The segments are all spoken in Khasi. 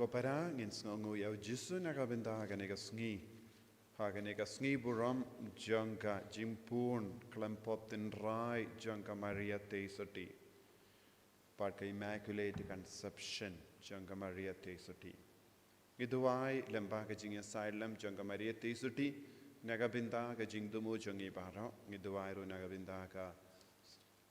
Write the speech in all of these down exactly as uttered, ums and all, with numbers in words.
Para ngin sngewnguh ïa u Jisu na ka bynta kane ka sngi. Ha kane ka sngi burom jong ka jingpun khlem pop tynrai jong ka Maria Theisotti. Bad ka Immaculate Conception jong ka Maria Theisotti. Ngi duwai lyngba ka jingïasaid lem jong ka Maria Theisotti na ka bynta ka jingthmu jong ngi baroh, ngi duwai ruh na ka bynta ka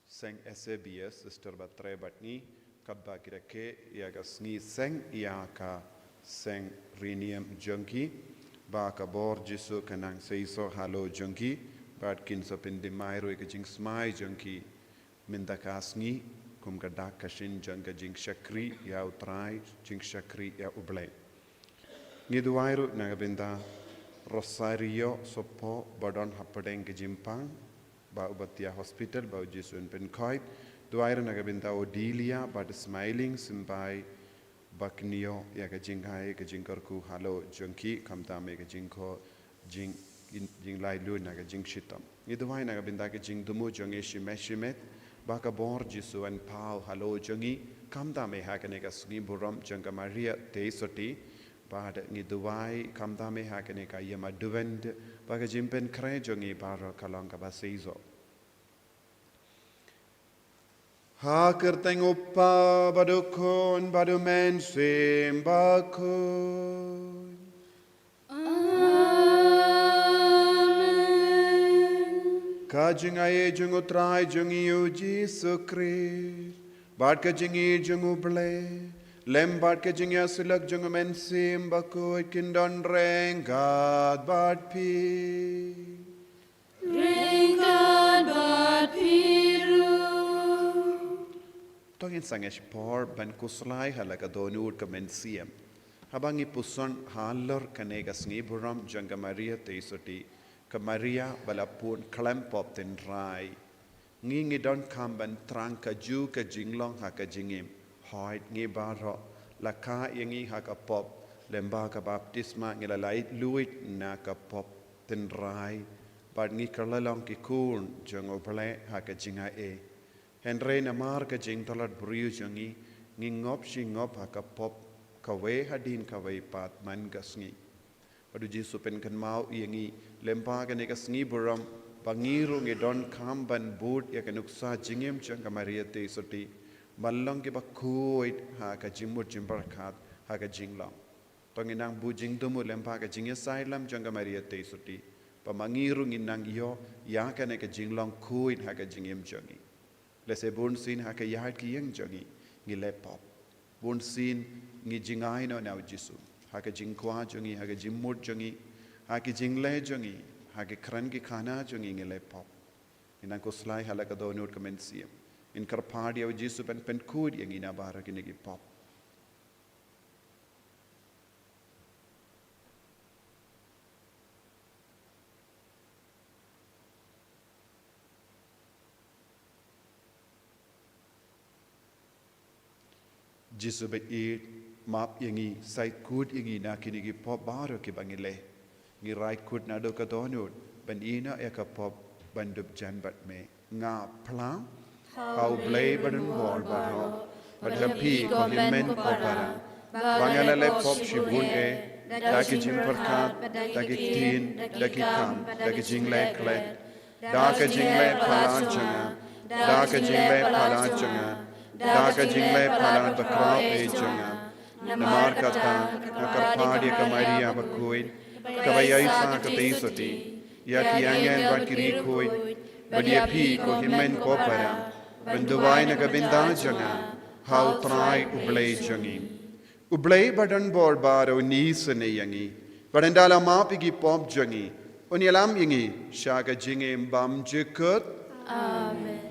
Seng S A B S, Sister Batre bad ngi, katba ki rakhe ïa ka sngi seng ïa ka seng riewniam jong ki, ba ka bor Jisu kan nang seisoh halor jong ki, bad kin sa pynthymmai ruh ïa ka jingsmai jong ki mynta ka sngi, kum ka dak ka shin jong ka jingshakri ïa U Trai, jingshakri ïa U Blei. Ngi duwai ruh na ka bynta Rosario Sopo ba don hapdeng ka jingpang, ba u ba thiah hospital, ba u Jisu un pynkhuid. Duwai ruh na ka bynta Odilia bad Smiling, symbai ba kin ïoh ïa ka jingaiei, ka jingkyrkhu halor jong ki, khamtam ïa ka jingkhoh jing, jinglaitluid na ka jingshitom. Ngi duwai na ka bynta ka jingthmu jong ngi shimet shimet, ba ka bor Jisu un paw halor jong ngi, khamtam eh ha kane ka sngi burom jong ka Maria Theisotti, bad ngi duwai khamtam eh ha kane ka ïing Advent, ba ka jingpynkhreh jong ngi baroh kan long kaba seisoh. Ha ka kyrteng U Kpa bad U Khun bad U Mynsiem Bakhuid. Amen. Ka jingaiei jong U Trai jong ngi U Jisu Khrist, bad ka jingïeit jong U Blei, lem bad ka jingïasyllok jong U Mynsiem Bakhuid kin don ryngkat bad phi. Ryngkat bad phi ruh. To ngin sangeh shipor ban khuslai ha la ka dohnud ka mynsiem. Haba ngi puson halor kane ka sngi burom jong ka Maria Theisotti, ka Maria ba la pun khlem pop tynrai. Ngi ngi donkam ban thrang kajuh ka jinglong ha ka jingim. Hooid ngi baroh la kha ïa ngi ha ka pop, lyngba ka baptisma ngi la laitluid na ka pop tynrai, bad ngi kylla long ki khun jong U Blei ha ka jingaiei. Hynrei namar ka jingtlot briew jong ngi, ngi ngop shi ngop ha ka pop, kawei hadien kawei pat man ka sngi. Bad U Jisu pynkynmaw ïa ngi lyngba kane ka sngi burom, ba ngi ruh ngi donkam ban bud ïa ka nuksa jingim jong ka Maria Theisotti, ban long kiba khuid ha ka jingmut jingpyrkhat ha ka jinglong. To ngin nang bud jingthmu lyngba ka jingïasaid lem jong ka Maria Theisotti, ba ma ngi ruh ngin nang ïoh ïa kane ka jinglong khuid ha ka jingim jong ngi. Lehse bunsien ha ka ïaid ka ïing jong ngi, ngi leh pop. Bunsien ngi jngai noh na U Jisu, ha ka jingkwah jong ngi, ha ka jingmut jong ngi, ha ka jingleh jong ngi, ha ka kren ki khana jong ngi, ngi leh pop. Ngin nang khuslai ha la ka dohnud ka mynsiem. Ngin kyrpad ïa U Jisu ban pynkhuid ïa ngi na baroh kine ki pop. Jisu ba ïeit, map ïa ngi, sait kut ïa ngi na kine ki pop baroh kiba ngi leh. Ngi rai kut naduh ka dohnud ban ïehnoh ïa ka pop ban dubjan bad me. Nga phla ha U Blei ba don bor baroh, bad ha phi ko hynmen ko para, ba nga la leh pop shibun eh, da ki jingpyrkhat, da ki ktien, da ki kam, da ki jingleh klet, da ka jingleh palat jong nga, da ka jingleh palat jong nga, da ka jingleh palat bakhraw eh jong nga. Namar kata nga kyrpad ïa ka Maria bakhuid, kaba ïaisah ka Theisotti, ïa ki angel bad ki riewkhuid, bad ïa phi ko hynmen ko para, ban duwai na ka bynta jong nga ha U Trai U Blei jong ngi. U Blei ba don bor baroh un isynei ïa ngi, bad ynda la map ïa ki pop jong ngi, un ïalam ïa ngi sha ka jingim bymjukut. Amen.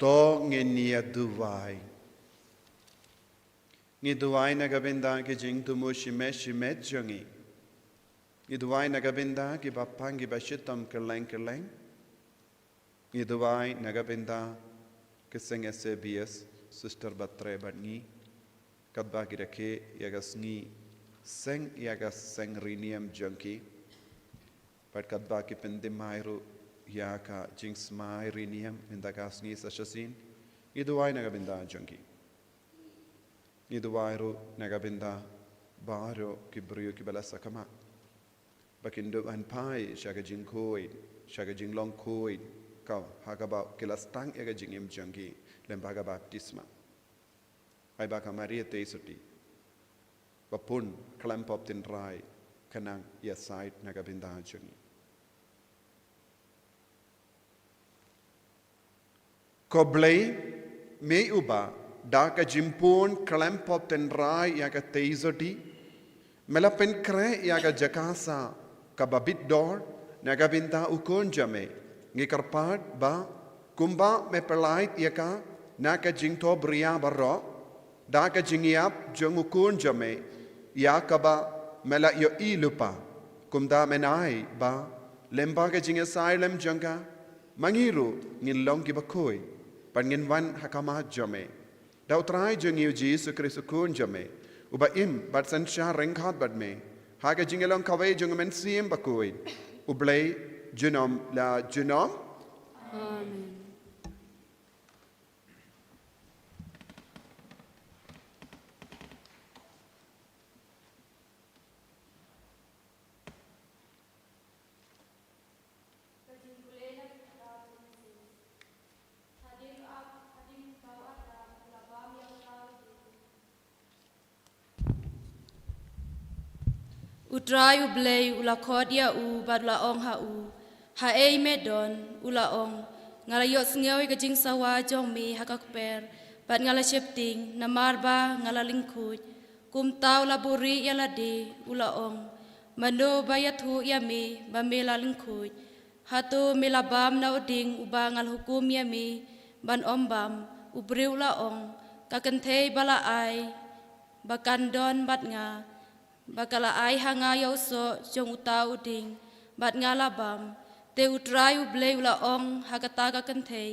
To ngin ïa duwai. Ngi duwai na ka bynta ki jingthmu shimet shimet jong ngi. Ngi duwai na ka bynta kiba pang kiba shitom kylleng kylleng. Ngi duwai na ka bynta ki seng S A B S, Sister Batre bad ngi. Katba ki rakhe ïa ka sngi seng ïa ka seng riewniam jong ki. Bad katba ki pynthymmai ruh ïa ka jingsmai riewniam mynta ka sngi sa shisien. Ngi duwai na ka bynta jong ki. Ngi duwai ruh na ka bynta baroh ki briew kiba la sakma. Ba kin dup ban phai sha ka jingkhuid, sha ka jinglong khuid, ka ha kaba ki la sdang ïa ka jingim jong ki lyngba ka baptisma. Ai ba ka Maria Theisotti ba pun khlem pop tynrai ka nang ïasaid na ka bynta jong ngi. Ko Blei, me uba da ka jingpun khlem pop tynrai ïa ka Theisotti me la pynkhreh ïa ka jaka sah kaba bit dor na ka bynta u Khun jong me. Ngi kyrpad ba kumba me pyllait ïa ka na ka jingthoh bria baroh da ka jingïap jong u Khun jong me, ïa kaba me la ïohi lypa, kumta men ai ba lyngba ka jingïasai lem jong ka, ma ngi ruh ngin long kiba khuid bad ngin wan ha khmat jong me. Da U Trai jong ngi U Jisu Khrist U Khun jong me, uba im bad synshar ryngkat bad me ha ka jingïalong kawei jong U Mynsiem Bakhuid, U Blei junom la junom. Amen. U Trai U Blei u la khot ïa u bad u la ong ha u, "Haei me don?" U la ong, "Nga la ïohsngew ïa ka jingsawa jong me ha ka kper, bad nga la sheptieng, namar ba nga la lyngkhuid." Kumta u la buhrieh ïa lade, u la ong, "Mano ba ïathuh ïa me ba me la lyngkhuid? Hato me la bam na u dieng uba nga la hukum ïa me ban ym bam?" U briew u la ong, "Ka kynthei ba la ai ba kan don bad nga, ba ka la ai ha nga ïa u soh jong uta u dieng, bad nga la bam." Te U Trai U Blei u la ong ha kata ka kynthei,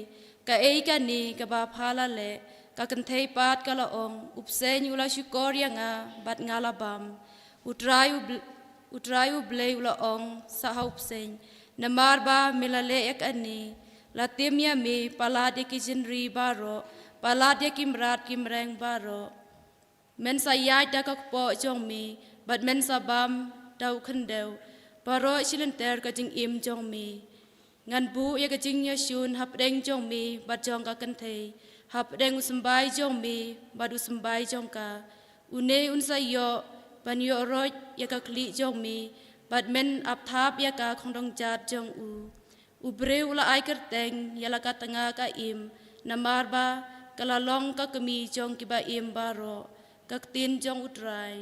"Kaei kane kaba pha la leh?" Ka kynthei pat ka la ong, "U bseiñ u la shukor ïa nga bad nga la bam." U Trai U Bl-, U Trai U Blei u la ong sa ha u bseiñ, "Namar ba me la leh ïa kane, la tim ïa me palat ïa ki jingri baroh, palat ïa ki mrad ki mreng baroh. Men sa ïaid da ka kpoh jong me, bad men sa bam da u khyndew baroh shi lynter ka jingim jong me. Ngan buh ïa ka jingïashun hapdeng jong me bad jong ka kynthei, hapdeng u symbai jong me bad u symbai jong ka. Une un sa ïoh ban ïohroit ïa ka khlieh jong me, bad men ap thap ïa ka khongdong jat jong u." U briew u la ai kyrteng ïa la ka tnga ka Im, namar ba ka la long ka kmie jong kiba im baroh. Ka ktien jong U Trai.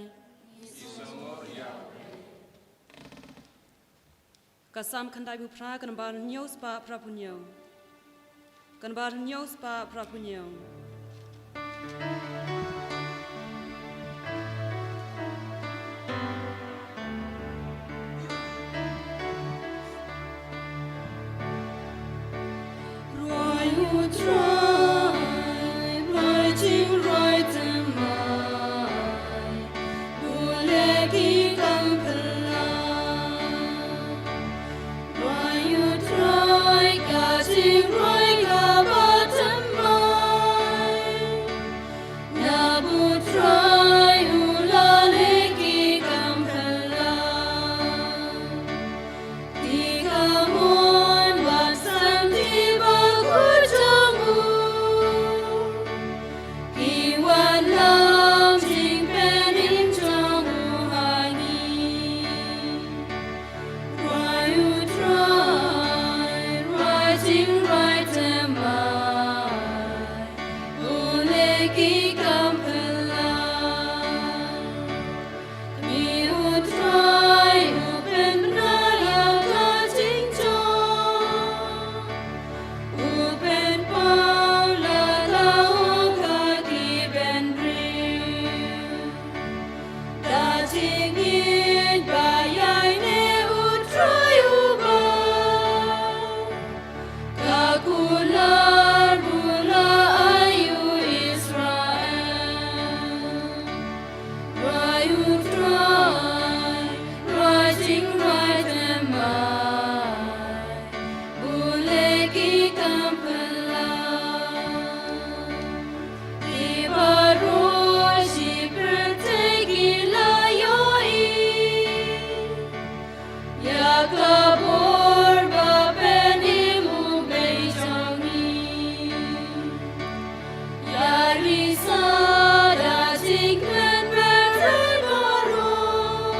Ka Salm khyndai phew phra, ka nombar hynñiew spah phra phew hynñiew. Ka nombar hynñiew spah phra phew hynñiew. Ki kam pynlong. Ni u Trai u pynbna la ka jingjop. U pynpaw la ka hok ha ki bynriew. Da jingngeit ba ïaineh u Trai uba. Ka kular bula aïu Israel. Rai u Trai, rai jingrai thymmai. Bule ki kam pynlong. Ki baroh shi pyrthei ki la ïohi. Ïa ka bor ba pynim u Blei jong ngi. Ïa risa da jingkmen pyrthei baroh.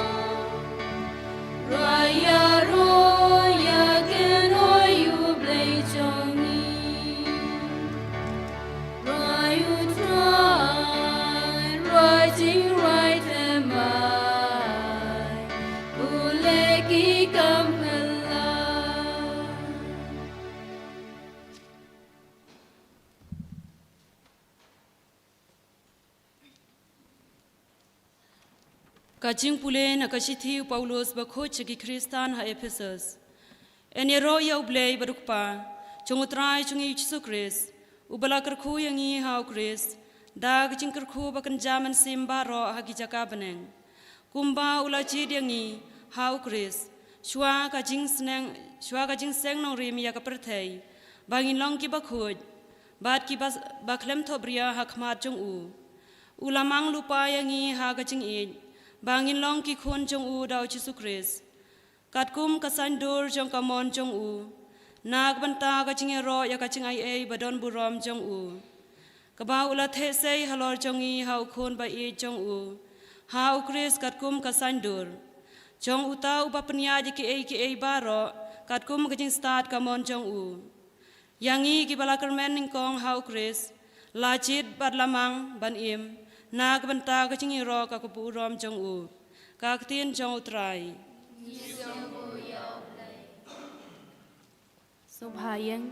Rai ïaroh ïa kynhoi u Blei jong ngi. Rai u Trai, rai jingrai thymmai. Bule ki kam pynlong. Ka jingpule na ka shithi u Paulus bakhuid sha ki Khristan ha Ephesus. Yn ïaroh ïa u Blei bad u Kpa jong u Trai jong ngi Jisu Khrist, uba la kyrkhu ïa ngi ha u Khrist da ka jingkyrkhu ba kynja mynsiem baroh ha ki jaka bneng, kumba u la jied ïa ngi ha u Khrist shuwa ka jingseng, shuwa ka jingseng nongrim ïa ka pyrthei, ba ngin long kiba khuid bad kiba, ba khlem thohbria ha khmat jong u. U la mang lypa ïa ngi ha ka jingïeit ba ngin long ki khun jong u da u Jisu Khrist. Katkum ka saiñdur jong ka mon jong u, na ka bynta ka jingïaroh ïa ka jingaiei ba don burom jong u, kaba u la theh sei halor jong ngi ha u Khun ba ïeit jong u, ha u Khrist katkum ka saiñdur jong uta uba pynïaid ïa kiei kiei baroh katkum ka jingstad ka mon jong u. Ïa ngi kiba la kyrmen nyngkong ha u Khrist, la jied bad la mang ban im na ka bynta ka jingïaroh ka burom jong u. Ka ktien jong u Trai. Sngewbha ïeng.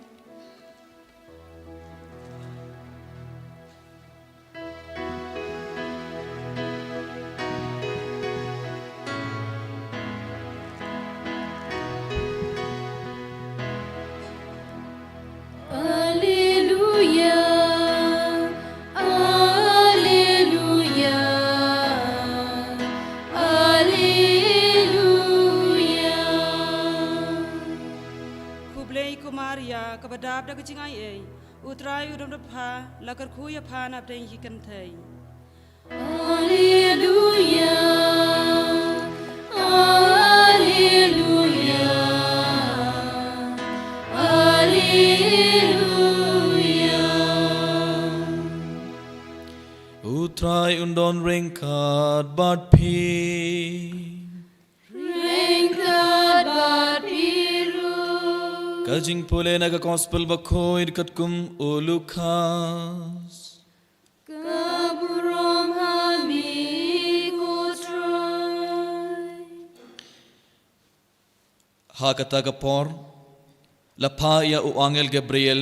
Alleluia, alleluia, alleluia. Khublei ko Maria, kaba dap da ka jingaiei. U Trai u don bad pha, la kyrkhu ïa pha napdeng ki kynthei. Alleluia, alleluia, alleluia. U Trai un don ryngkat bad phi. Ryngkat bad phi ruh. Ka jingpule na ka Gospel bakhuid katkum u Lukas. Ka burom ha me ko Trai. Ha kata ka por, la phah ïa u angel Gabriel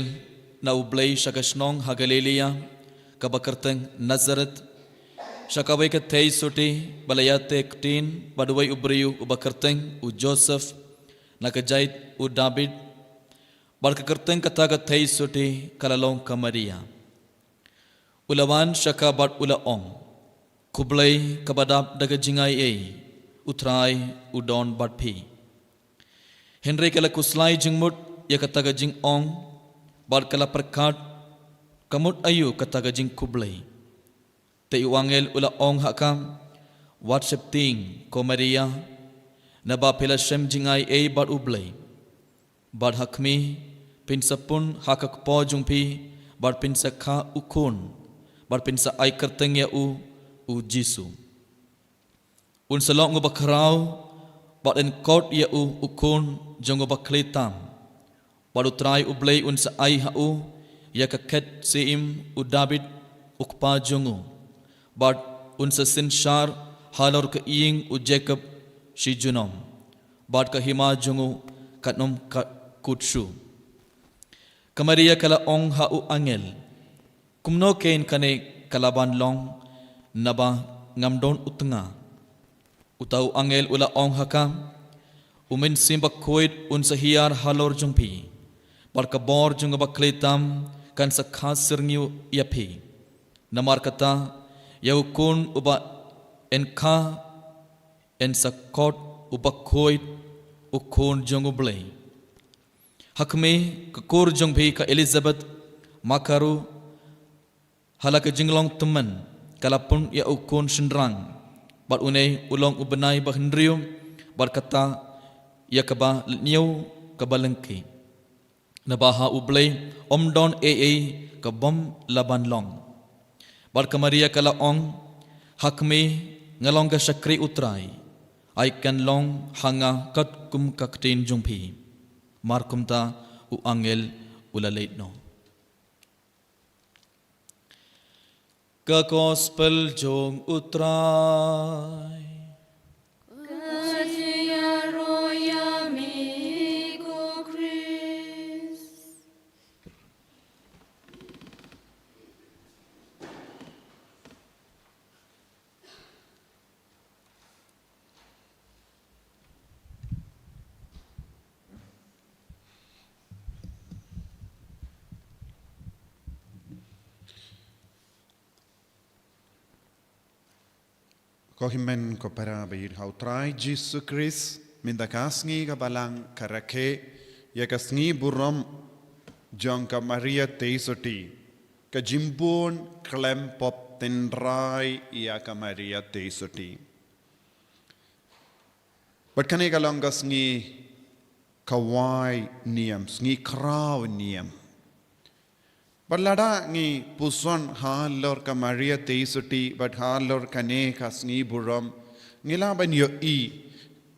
na u Blei sha ka shnong ha Galilea, kaba kyrteng Nazareth, sha kawei ka theisotti ba la ïateh ktien bad uwei u briew uba kyrteng u Joseph, na ka jait u Dabid, bad ka kyrteng kata ka theisotti ka la long ka Maria. U la wan sha ka bad u la ong, khublei kaba dap da ka jingaiei, u Trai u don bad phi. Hynrei ka la khuslai jingmut ïa kata ka jingong, bad ka la pyrkhat, ka mut aïu kata ka jingkhublei. Te u angel u la ong ha ka, wat sheptieng ko Maria, naba phi la shem jingaiei bad u Blei. Bad ha khmih, phin sa pun ha ka kpoh jong phi, bad phin sa kha u khun, bad phin sa ai kyrteng ïa u, u Jisu. Un sa long uba khraw, bad yn khot ïa u u Khun jong uba khlieh tam. Bad u Trai u Blei un sa ai ha u ïa ka khet syiem u Dabid, u kpa jong u, bad un sa synshar halor ka ïing u Jakob shi junom, bad ka hima jong u kan ym kut shuh. Ka Maria ka la ong ha u angel, kumno kein kane ka la ban long, naba ngam don u tnga? Uta u angel u la ong ha ka, u Mynsiem Bakhuid un sa hiar halor jong phi, bad ka bor jong u Bakhlei tam kan sa kha syrngiew ïa phi. Namar kata, ïa u khun uba yn kha, yn sa khot u Bakhuid, u Khun jong u Blei. Ha khmih, ka kur jong phi ka Elizabeth, ma ka ruh ha la ka jinglong tymmen ka la pun ïa u khun shynrang, bad une u long u bnai ba hynriew, bad kata ïa kaba lynñiew kaba lyngkhuh. Naba ha u Blei ym don ei ei ka bym la ban long. Bad ka Maria ka la ong, ha khmih, nga long ka shakri u Trai, ai kan long ha nga katkum ka ktien jong phi. Mar kumta u angel u la leit noh. Ka Gospel jong u Trai. Ka jingïaroh ïa me ko Khrist. Ko hynmen ko para ba ïeit ha u Trai Jisu Khrist, mynta ka sngi ka Balang ka rakhe ïa ka sngi burom jong ka Maria Teisotti, ka jingbun khlem pop tynrai ïa ka Maria Teisotti. Bad kane ka long ka sngi kawei niam, sngi khraw niam. Bad lada ngi puson halor ka Maria Teisotti, bad halor kane ka sngi burom, ngi lah ban ïohi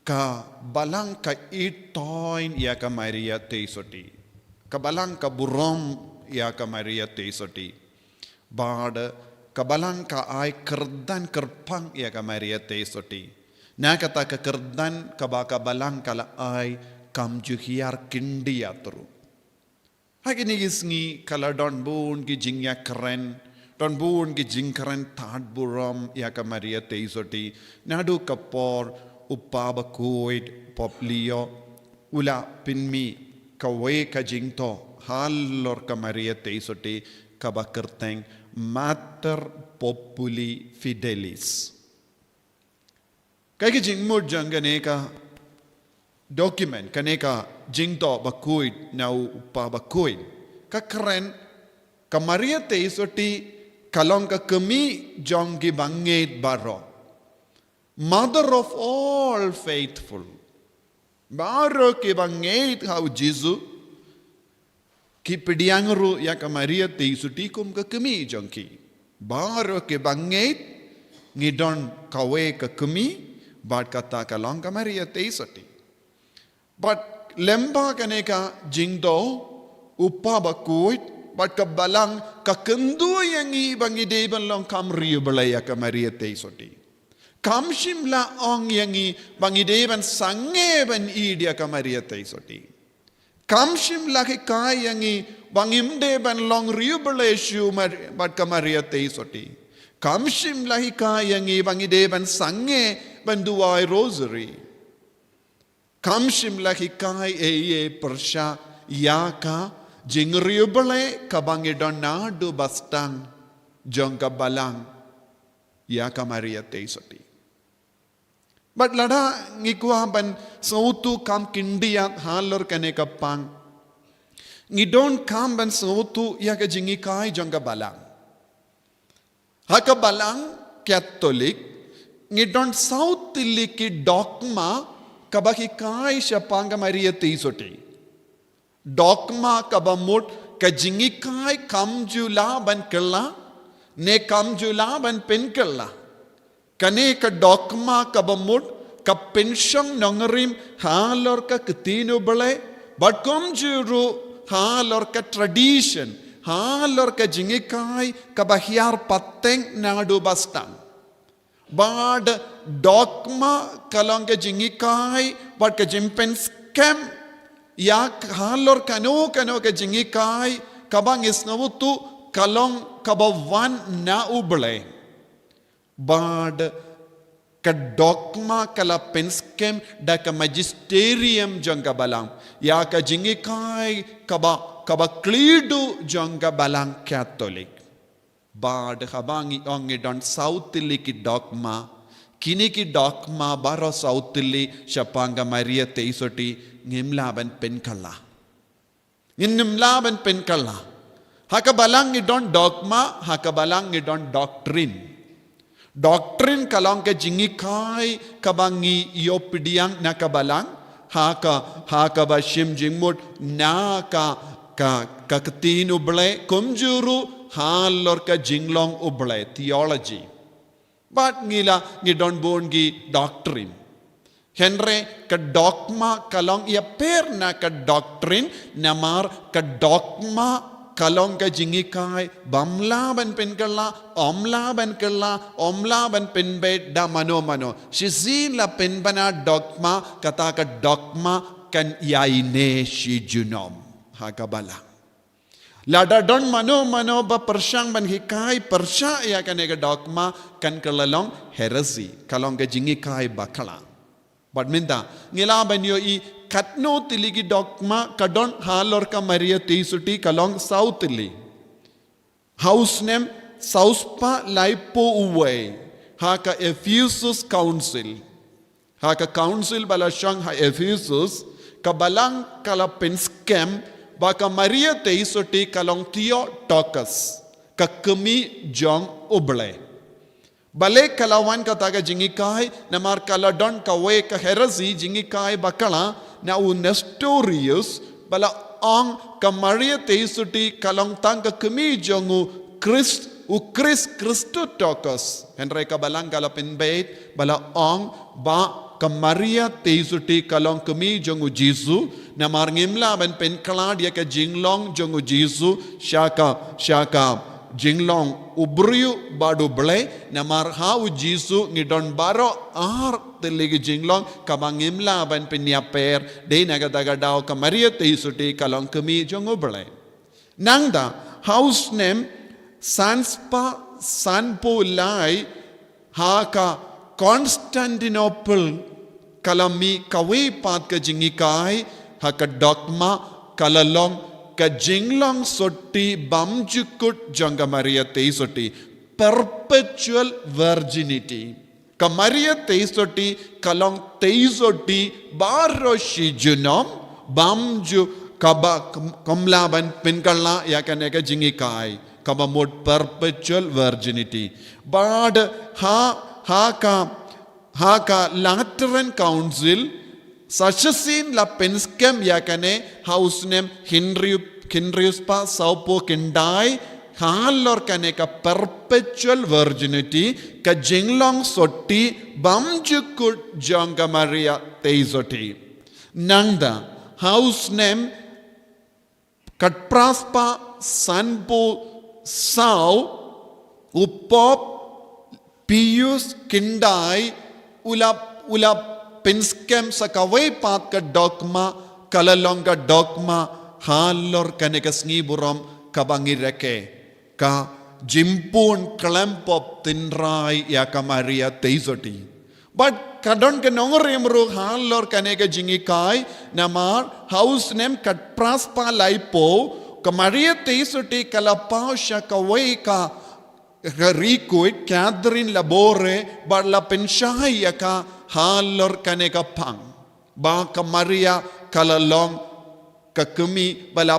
ka Balang ka ithuh ïa ka Maria Teisotti. Ka Balang ka burom ïa ka Maria Teisotti. Bad ka Balang ka ai kyrdan kyrpang ïa ka Maria Teisotti. Na kata ka kyrdan kaba ka Balang ka la ai kam ju hiar khyndiat ïa u. Ha kine ki sngi ka la don bun ki jingïakren, don bun ki jingkren tad burom ïa ka Maria Teisotti. Naduh ka por u Kpa Bakhuid Pope Leo u la pynmih kawei ka jingthoh halor ka Maria Teisotti kaba kyrteng Mater Populi Fidelis. Kaei ka jingmut jong kane ka document, kane ka jingthoh bakhuid na u Kpa Bakhuid? Ka kren, ka Maria Teisotti ka long ka kmie jong ki bangeit baroh. Mother of all faithful. Baroh ki bangeit ha u Jisu ki pdiang ruh ïa ka Maria Teisotti kum ka kmie jong ki. Baroh ki bangeit ngi don kawei ka kmie, bad kata ka long ka Maria Teisotti. Bad lyngba kane ka jingthoh, u Kpa Bakhuid bad ka Balang ka kyntu ïa ngi ba ngi dei ban long kam riewblei ïa ka Maria Teisotti. Kam shym la ong ïa ngi ba ngi dei ban sangeh ban ïeit ïa ka Maria Teisotti. Kam shym la hikai ïa ngi ba ngim dei ban long riewblei shuh mar-, bad ka Maria Teisotti. Kam shym la hikai ïa ngi ba ngi dei ban sangeh ban duwai rosary. Kam shym la hikai ei ei pyrshah ïa ka jingriewblei kaba ngi don naduh ba sdang jong ka Balang ïa ka Maria Teisotti. Bad lada ngi kwah ban sngewthuh kam khyndiat halor kane ka pang, ngi donkam ban sngewthuh ïa ka jinghikai jong ka Balang. Ha ka Balang Katholik, ngi don saw tylli ki dogma kaba hikai shaphang ka Maria Teisotti. Dogma kaba mut ka jinghikai kam ju lah ban kylla, ne kam ju lah ban pynkylla. Kane ka dogma kaba mut ka pynshong nongrim halor ka Ktien u Blei, bad kumjuh ruh halor ka tradition, halor ka jinghikai kaba hiar pateng naduh ba sdang. Bad dogma ka long ka jinghikai bad ka jingpynskhem ïa halor kano kano ka jinghikai kaba ngi sngewthuh ka long kaba wan na U Blei. Bad ka dogma ka la pynskhem da ka magisterium jong ka balang ïa ka jinghikai kaba, kaba khliehduh jong ka balang Katholik. Bad haba ngi ong ngi don saw tylli ki dogma, kine ki dogma baroh saw tylli shaphang ka Maria Theisotti ngim lah ban pynkylla. Ngim lah ban pynkylla. Ha ka balang ngi don dogma, ha ka balang ngi don doctrine. Doctrine ka long ka jinghikai kaba ngi ïoh pdiang na ka balang, ha ka, ha kaba shim jingmut na ka, ka, ka ktien U Blei, kumjuh ruh halor ka jinglong U Blei, theology. Bad ngi la, ngi don bun ki doctrine. Hynrei ka dogma ka long ïapher na ka doctrine, namar ka dogma ka long ka jinghikai bym lah ban pynkylla, ym lah ban kylla, ym lah ban pynbeit da mano mano. Shisien la pynbna dogma, kata ka dogma kan ïaineh shi junom ha ka balang. Lada don mano mano ba pyrshang ban hikai pyrshah ïa kane ka dogma, kan kylla long heresy, ka long ka jinghikai bakla. Bad mynta ngi lah ban ïohi katno tylli ki dogma ka don halor ka Maria Theisotti, ka long saw tylli. Ha u snem saw spah laiphew wei, ha ka Ephesus Council. Ha ka council ba la shong ha Ephesus, ka balang ka la pynskhem ba ka Maria Theisotti ka long Theotokos, ka kmie jong U Blei. Balei ka la wan kata ka jinghikai, namar ka la don kawei ka heresy, jinghikai bakla na u Nestorius, ba la ong ka Maria Theisotti ka long tang ka kmie jong u Khrist, u Khrist Christotokos. Hynrei ka balang ka la pynbeit, ba la ong ba ka Maria Theisotti ka long kmie jong u Jisu, namar ngim lah ban pynkhlad ïa ka jinglong jong u Jisu sha ka, sha ka jinglong u briew bad U Blei, namar ha u Jisu ngi don baroh ar tylli ki jinglong kaba ngim lah ban pynïapher. Dei na kata ka daw ka Maria Theisotti ka long kmie jong U Blei. Nangta ha u snem san spah sanphew lai, ha ka Constantinople ka la mih kawei pat ka jinghikai, ha ka dogma ka la long ka jinglong sotti bymjukut jong ka Maria Theisotti, perpetual virginity. Ka Maria Theisotti ka long Theisotti baroh shi junom, bymjukut, kaba kam-, kam lah ban pynkylla ïa kane ka jinghikai, kaba mut perpetual virginity. Bad ha, ha ka, ha ka Lateran Council, sa shisien la pynskhem ïa kane ha u snem hynriew, hynriew spah sawphew khyndai, halor kane ka perpetual virginity, ka jinglong sotti bymjukut jong ka Maria Theisotti. Nangta ha u snem khatphra spah sanphew saw, u Pope Pius khyndai u la, u la pynskhem sa kawei pat ka dogma, ka la long ka dogma halor kane ka sngi burom kaba ngi rakhe, ka jingpun khlem pop tynrai ïa ka Maria Theisotti. Bad ka don ka nongrim ruh halor kane ka jinghikai, namar ha u snem khatphra spah laiphew, ka Maria Theisotti ka la paw sha kawei ka, ka Ri Kuid, Catherine Laborde, bad la pynshai ïa ka halor kane ka phang, ba ka Maria ka la long ka kmie ba la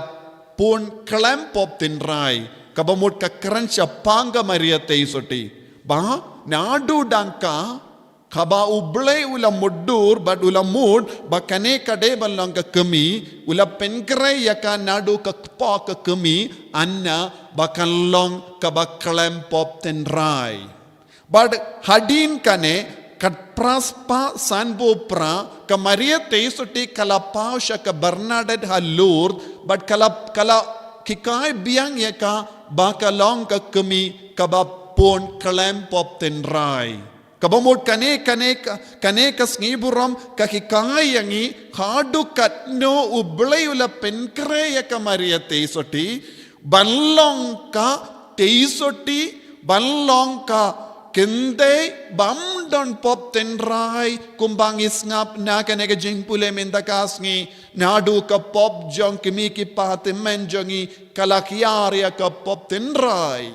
pun khlem pop tynrai, kaba mut ka kren shaphang ka Maria Theisotti. Ba naduh dang ka, kaba U Blei u la mutdur bad u la mut ba kane ka dei ban long ka kmie, u la pynkhreh ïa ka naduh ka kpoh ka kmie, hynda ba kan long kaba khlem pop tynrai. Bad hadien kane, khatphra spah sanphew phra, ka Maria Theisotti ka la paw sha ka Bernadette ha Lourdes, bad ka la, ka la hikai biang ïa ka ba ka long ka kmie kaba pun khlem pop tynrai. Kaba mut kane, kane ka, kane ka sngi burom ka hikai ïa ngi haduh katno U Blei u la pynkhreh ïa ka Maria Theisotti ban long ka Theisotti, ban long ka kynthei bym don pop tynrai, kumba ngi sngap na kane ka jingpule mynta ka sngi, naduh ka pop jong ki kmie ki kpa tymmen jong ngi ka la hiar ïa ka pop tynrai.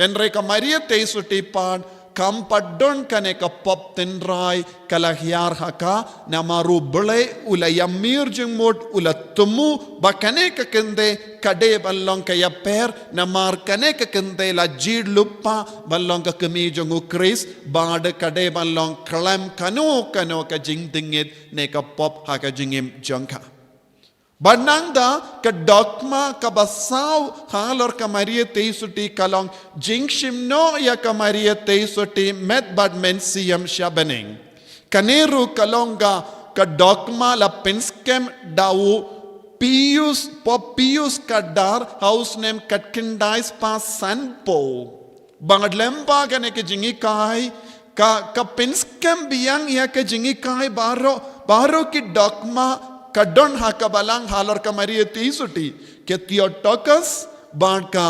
Hynrei ka Maria Theisotti pat kam pat don kane ka pop tynrai, ka la hiar ha ka, namar U Blei u la ïamir jingmut, u la thmu ba kane ka kynthei ka dei ban long ka ïapher, namar kane ka kynthei la jied lypa ban long ka kmie jong U Khrist, bad ka dei ban long khlem kano kano ka jingdngit ne ka pop ha ka jingim jong ka. Bad nangta ka dogma kaba saw halor ka Maria Theisotti ka long jingshim noh ïa ka Maria Theisotti met bad mynsiem sha bneng. Kane ruh ka long ka, ka dogma la pynskhem da u Pius, Pope Pius ka dar ha u snem khatkhyndai spah sanphew. Bad lyngba kane ka jinghikai, ka, ka pynskhem biang ïa ka jinghikai baroh, baroh ki dogma ka don ha ka balang halor ka Maria Theisotti. Ka Theotokos, bad ka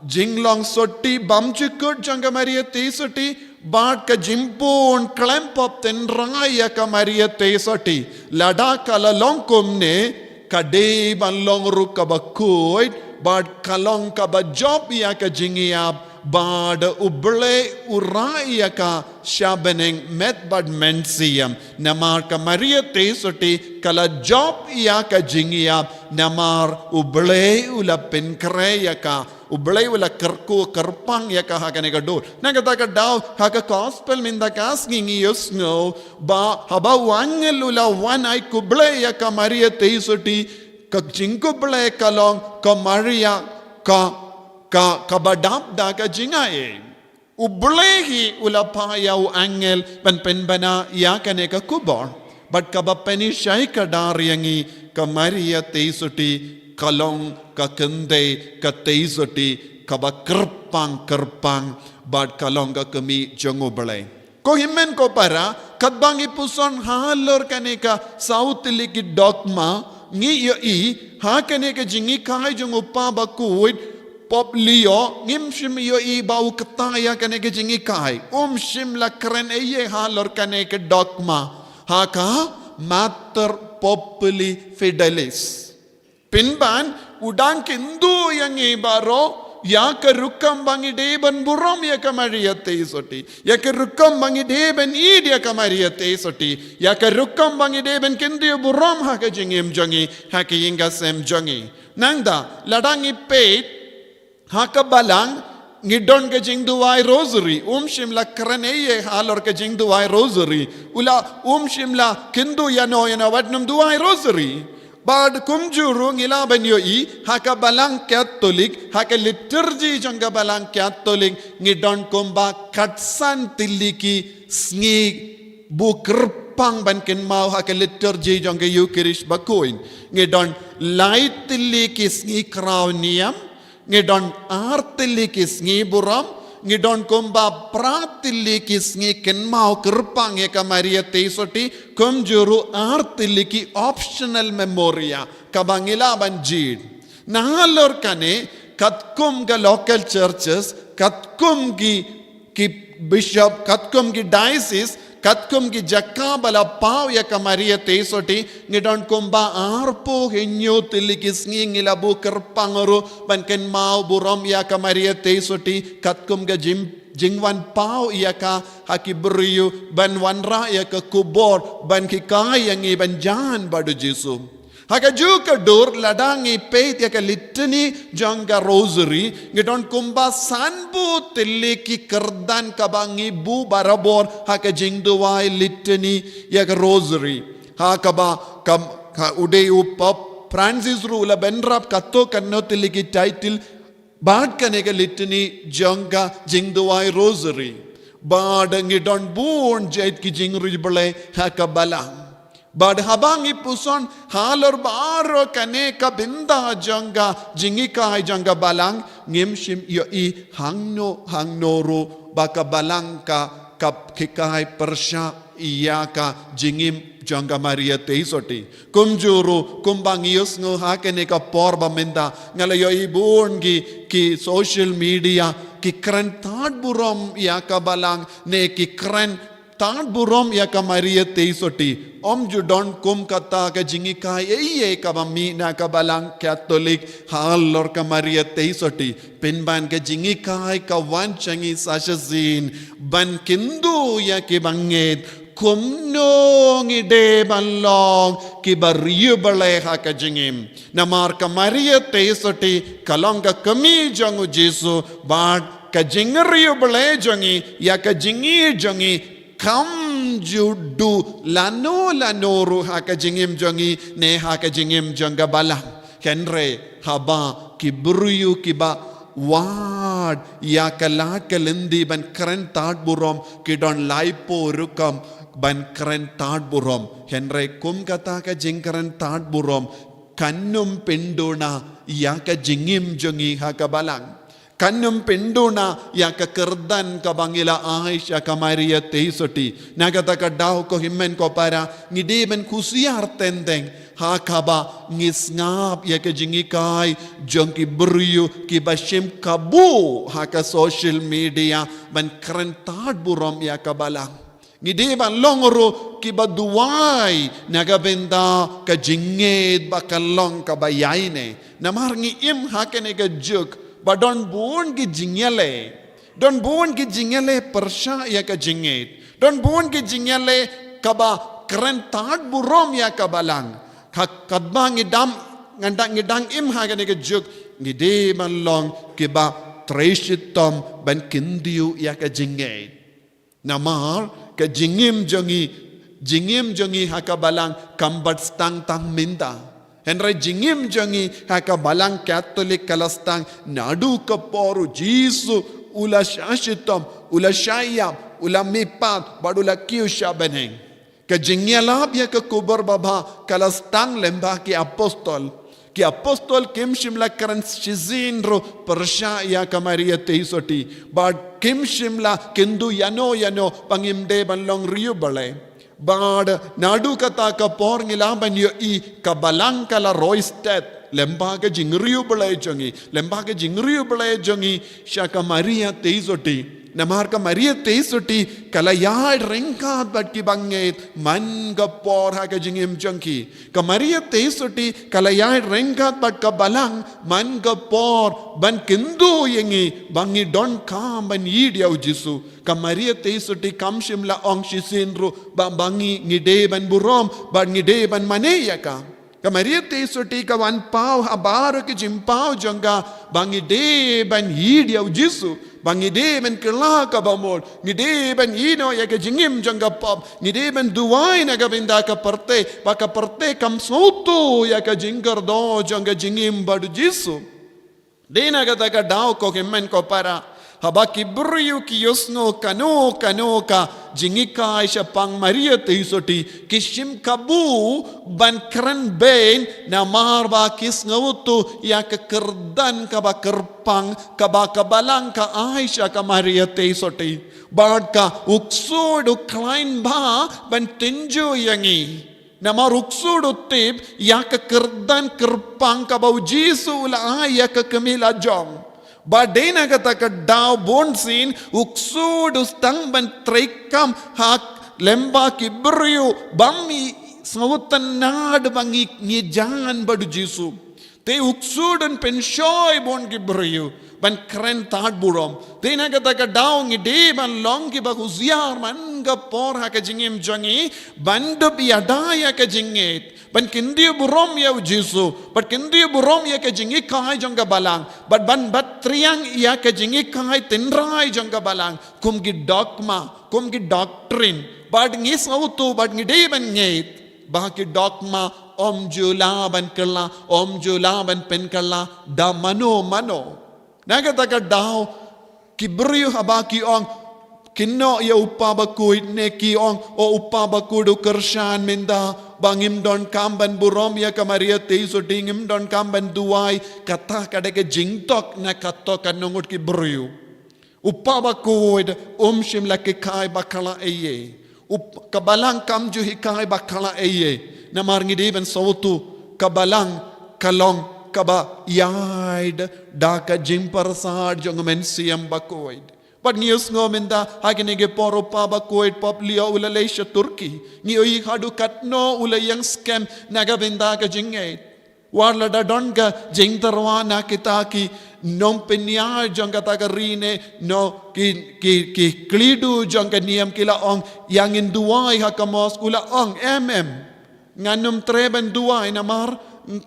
jinglong sotti bymjukut jong ka Maria Theisotti, bad ka jingpun khlem pop tynrai ïa ka Maria Theisotti. Lada ka la long kumne, ka dei ban long ruh kaba khuid, bad ka long kaba jop ïa ka jingïap, bad U Blei u rah ïa ka sha bneng met bad mynsiem. Namar ka Maria Theisotti ka la jop ïa ka jingïap, namar U Blei u la pynkhreh ïa ka, U Blei u la kyrkhu kyrpang ïa ka ha kane ka dur. Na kata ka daw ha ka gospel mynta ka sngi ngi ïohsngew ba haba u angel u la wan ai khublei ïa ka Maria Theisotti, ka jingkhublei ka long, ko Maria ka, ka, kaba dap da ka jingaiei. U Blei hi u la phah ïa u angel ban pynbna ïa kane ka khubor. Bad kaba pynshai ka dar ïa ngi, ka Maria Theisotti ka long ka kynthei, ka Theisotti kaba kyrpang kyrpang, bad ka long ka kmie jong U Blei. Ko hynmen ko para, katba ngi puson halor kane ka saw tylli ki dogma, ngi ïohi ha kane ka jinghikai jong u Papa bakhuid, Pope Leo, ngim shym ïohi ba u ktah ïa kane ka jinghikai. Um shym la kren ei ei halor kane ka dogma. Ha ka Mater Populi Fidelis. Pynban, u dang kyntu ïa ngi baroh ïa ka rukom ba ngi dei ban burom ïa ka Maria Theisotti, ïa ka rukom ba ngi dei ban ïeit ïa ka Maria Theisotti, ïa ka rukom ba ngi dei ban kyntu burom ha ka jingim jong ngi, ha ka ïing ka sem jong ngi. Nangta, lada ngi peit ha ka balang, ngi don ka jingduwai rosary, um shym la kren ei ei halor ka jingduwai rosary. U la um shym la kyntu ïano ïano wat nym duwai rosary. Bad kumjuh ruh ngi lah ban ïohi ha ka balang Katholik, ha ka liturgy jong ka balang Katholik, ngi don kumba khatsan tylli ki sngi buh kyrpang ban kynmaw ha ka liturgy jong ka Eucharist bakhuid. Ngi don lai tylli ki sngi khraw niam, ngi don ar tylli ki sngi burom, ngi don kumba phra tylli ki sngi kynmaw kyrpang ïa ka Maria Theisotti, kumjuh ruh ar tylli ki optional memoria, kaba ngi lah ban jied. Nalor kane, katkum ka local churches, katkum ki ki bishop, katkum ki diocese, katkum ki jaka ba la paw ïa ka Maria Theisotti, ngi don kumba arphew hynñiew tylli ki sngi ngi la buh kyrpang ruh ban kynmaw burom ïa ka Maria Theisotti, katkum ka jing, jingwan paw ïa ka ha ki briew, ban wanrah ïa ka khubor, ban hikai ïa ngi ban jan bad u Jisu. Ha kajuh ka dur lada ngi peit ïa ka litany jong ka rosary, ngi don kumba sanphew tylli ki kyrdan kaba ngi buh barabor ha ka jingduwai litany ïa ka rosary. Ha kaba, kam, ka u dei u Pope Francis ruh u la bynrap katto katno tylli ki title bad kane ka litany jong ka jingduwai rosary. Bad ngi don bun jait ki jingriewblei ha ka balang. Bad haba ngi puson halor baroh kane ka bynta jong ka jinghikai jong ka balang, ngim shym ïohi hangno hangno ruh ba ka balang ka, ka hikai pyrshah ïa ka jingim jong ka Maria Theisotti. Kumjuh ruh, kumba ngi ïohsngew ha kane ka por ba mynta, nga la ïohi bun ki, ki social media, ki kren tad burom ïa ka balang, ne ki kren tad burom ïa ka Maria Theisotti. Ym ju don kum kata ka jinghikai ei ei kaba mih na ka balang Katholik halor ka Maria Theisotti. Pynban ka jinghikai ka wan sha ngi sa shisien ban kyntu ïa ki bangeit kumno ngi dei ban long kiba riewblei ha ka jingim. Namar ka Maria Theisotti ka long ka kmie jong u Jisu, bad ka jingriewblei jong ngi ïa ka jingïeit jong ngi kam ju duh lano lano ruh ha ka jingim jong ngi ne ha ka jingim jong ka balang. Hynrei haba ki briew kiba wad ïa ka lad ka lynti ban kren tad burom, ki don laiphew rukom ban kren tad burom. Hynrei kum kata ka jingkren tad burom kan ym pynduna ïa ka jingim jong ngi ha ka balang. Kan ym pynduna ïa ka kyrdan kaba ngi la ai sha ka Maria Theisotti. Na kata ka daw, ko hynmen ko para, ngi dei ban khusiar teng teng ha kaba ngi sngap ïa ka jinghikai jong ki briew kiba shim kabu ha ka social media ban kren tad burom ïa ka balang. Ngi dei ban long ruh kiba duwai na ka bynta ka jingngeit ba kan long kaba ïaineh. Namar ngi im ha kane ka juk ba don bun ki jingïaleh. Don bun ki jingïaleh pyrshah ïa ka jingngeit. Don bun ki jingïaleh kaba kren tad burom ïa ka balang. Ka, kaba ngi dang, ngan dang, ngi dang im ha kane ka juk, ngi dei ban long kiba trei shitom ban kyntiew ïa ka jingngeit. Namar ka jingim jong ngi, jingim jong ngi ha ka balang kam pat sdang tang mynta. Hynrei jingim jong ngi ha ka balang Katholik ka la sdang naduh ka por u Jisu u la shah shitom, u la shah ïap, u la mihpat, bad u la kiew sha bneng. Ka jingïalap ïa ka khubor babha ka la sdang lyngba ki apostol. Ki apostol kim shym la kren shisien ruh pyrshah ïa ka Maria Theisotti. Bad kim shym la kyntu ïano ïano ba ngim dei ban long riewblei. Bad naduh kata ka por ngi lah ban ïohi ka balang ka la roi stet lyngba ka jingriewblei jong ngi, lyngba ka jingriewblei jong ngi sha ka Maria Theisotti. Namar ka Maria Theisotti ka la ïaid ryngkat bad ki bangeit man ka por ha ka jingim jong ki. Ka Maria Theisotti ka la ïaid ryngkat bad ka balang man ka por ban kyntu ïa ngi ba ngi donkam ban ïeit ïa u Jisu. Ka Maria Theisotti kam shym la ong shisien ruh ba, ba ngi, ngi dei ban burom, ba ngi dei ban mane ïa ka. Ka Maria Theisotti ka wan paw ha baroh ki jingpaw jong ka ba ngi dei ban ïeit ïa u Jisu, ba ngi dei ban kylla ka bamut, ngi dei ban ïehnoh ïa ka jingim jong ka pop, ngi dei ban duwai na ka bynta ka pyrthei, ba ka pyrthei kam sngewthuh ïa ka jingkyrduh jong ka jingim bad u Jisu. Dei na kata ka daw ko hynmen ko para, haba ki briew ki ïohsngew kano kano ka jinghikai shaphang Maria Theisotti, ki shim kabu ban kren beiñ namar ba ki sngewthuh ïa ka kyrdan kaba kyrpang kaba ka balang ka ai sha ka Maria Theisotti. Bad ka u ksuid u khlaiñ bha ban tynjuh ïa ngi. Namar u ksuid u tip ïa ka kyrdan kyrpang kaba u Jisu u la ai ïa ka kmie la jong. Bad dei na kata ka daw bunsien u ksuid u sdang ban treikam ha lyngba ki briew ba ym sngewtynnad ba ngi, ngi jan bad u Jisu. Te u ksuid un pynshoi bun ki briew ban kren tad burom. Te na kata ka daw ngi dei ban long kiba husiar man ka por ha ka jingim jong ngi ban dup ïada ïa ka jingngeit, ban kyntiew burom ïa u Jisu, ban kyntiew burom ïa ka jinghikai jong ka balang, ban, ban bat triang ïa ka jinghikai tynrai jong ka balang kum ki dogma, kum ki doctrine. Bad ngi sngewthuh bad ngi dei ban ngeit ba ki dogma ym ju lah ban kylla, ym ju lah ban pynkylla da mano mano. Na kata ka daw ki briew haba ki ong, kynnoh ïa u Kpa Bakhuid ne ki ong, o u Kpa Bakhuid u kyrshan mynta, ba ngim donkam ban burom ïa ka Maria Theisotti, ngim donkam ban duwai, kata ka dei ka jingdok na kato katno ngut ki briew. U Pa Bakhuid um shym la hikai ba khla ei ei. U p-, ka Balang kam ju hikai ba khla ei ei. Namar ngi dei ban sngewthuh, ka Balang ka long kaba ïaid da ka jingpyrsad jong u Mynsiem Bakhuid. Bad ngi ïohsngew mynta ha kine ki por u Pa Bakhuid Pope Leo u la leit sha Turkey. Ngi ïohi haduh katno u la ïeng skhem na ka bynta ka jingngeit. Wat la da don ka jingtyrwa na kita ki nongpynïaid jong kata ka ri ne, no, ki, ki, ki khlieh jong ka niam ki la ong, ïa ngin duwai ha ka mosque, u la ong, em, em. Ngan ym treh ban duwai namar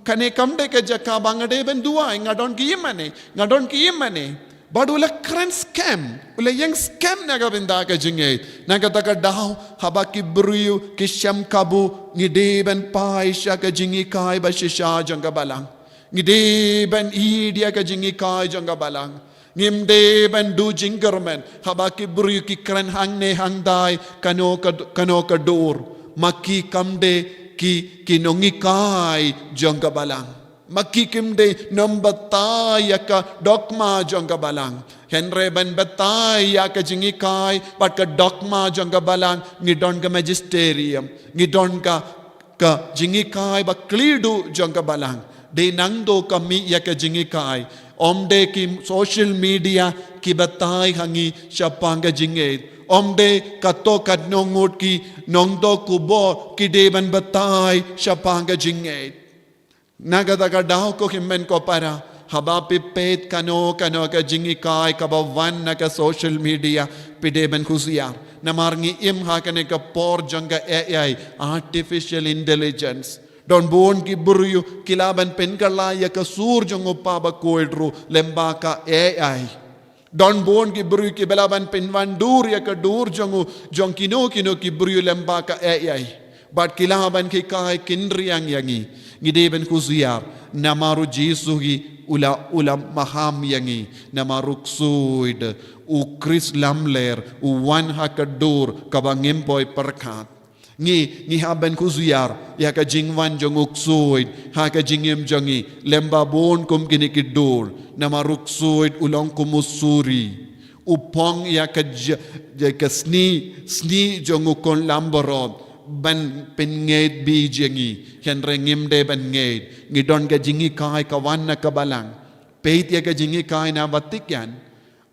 kane kam dei ka jaka ba nga dei ban duwai, nga don ki ïing mane, nga don ki ïing mane. Bad u la kren skhem, u la ïeng skhem na ka bynta ka jingngeit. Na kata ka daw, haba ki briew ki shem kabu, ngi dei ban phai sha ka jinghikai ba shisha jong ka Balang. Ngi dei ban ïeit ïa ka jinghikai jong ka Balang. Ngim dei ban duh jingkyrmen, haba ki briew ki kren hangne hangtai, kano ka, kano ka dur. Ma ki kam dei ki, ki nonghikai jong ka Balang. Ma ki kim dei nongbatai ïa ka dogma jong ka Balang. Hynrei ban batai ïa ka jinghikai bad ka dogma jong ka Balang, ngi don ka magisterium, ngi don ka, ka jinghikai ba khlieh jong ka Balang. Dei nangto ka mih ïa ka jinghikai. Ym dei ki social media ki batai ha ngi shaphang ka jingngeit. Ym dei kato katno ngut ki nongthoh khubor ki dei ban batai shaphang ka jingngeit. Na kata ka daw ko hynmen ko para, haba phi peit kano kano ka jinghikai kaba wan na ka social media, phi dei ban khusiar. Namar ngi im ha kane ka por jong ka A I, artificial intelligence. Don bun ki briew ki lah ban pynkylla ïa ka sur jong u Pa Bakhuid ruh lyngba ka A I. Don bun ki briew kiba lah ban pynwandur ïa ka dur jong u, jong kino kino ki briew lyngba ka A I. Bad ki lah ban hikai khynriang ïa ngi. Ngi dei ban khusiar, namar u Jisu hi u la, u la maham ïa ngi. Namar u ksuid, u Khrist lamler, u wan ha ka dur kaba ngim poi pyrkhat. Ngi, ngi hap ban khusiar ïa ka jingwan jong u ksuid ha ka jingim jong ngi lyngba bun kum kine ki dur. Namar u ksuid u long kum u suri, u phong ïa ka j-, ïa ka snieh, snieh jong u khun lambarot ban pynngeit bha jong ngi. Hynrei ngim dei ban ngeit. Ngi don ka jinghikai ka wan na ka Balang. Peit ïa ka jinghikai na Vatican.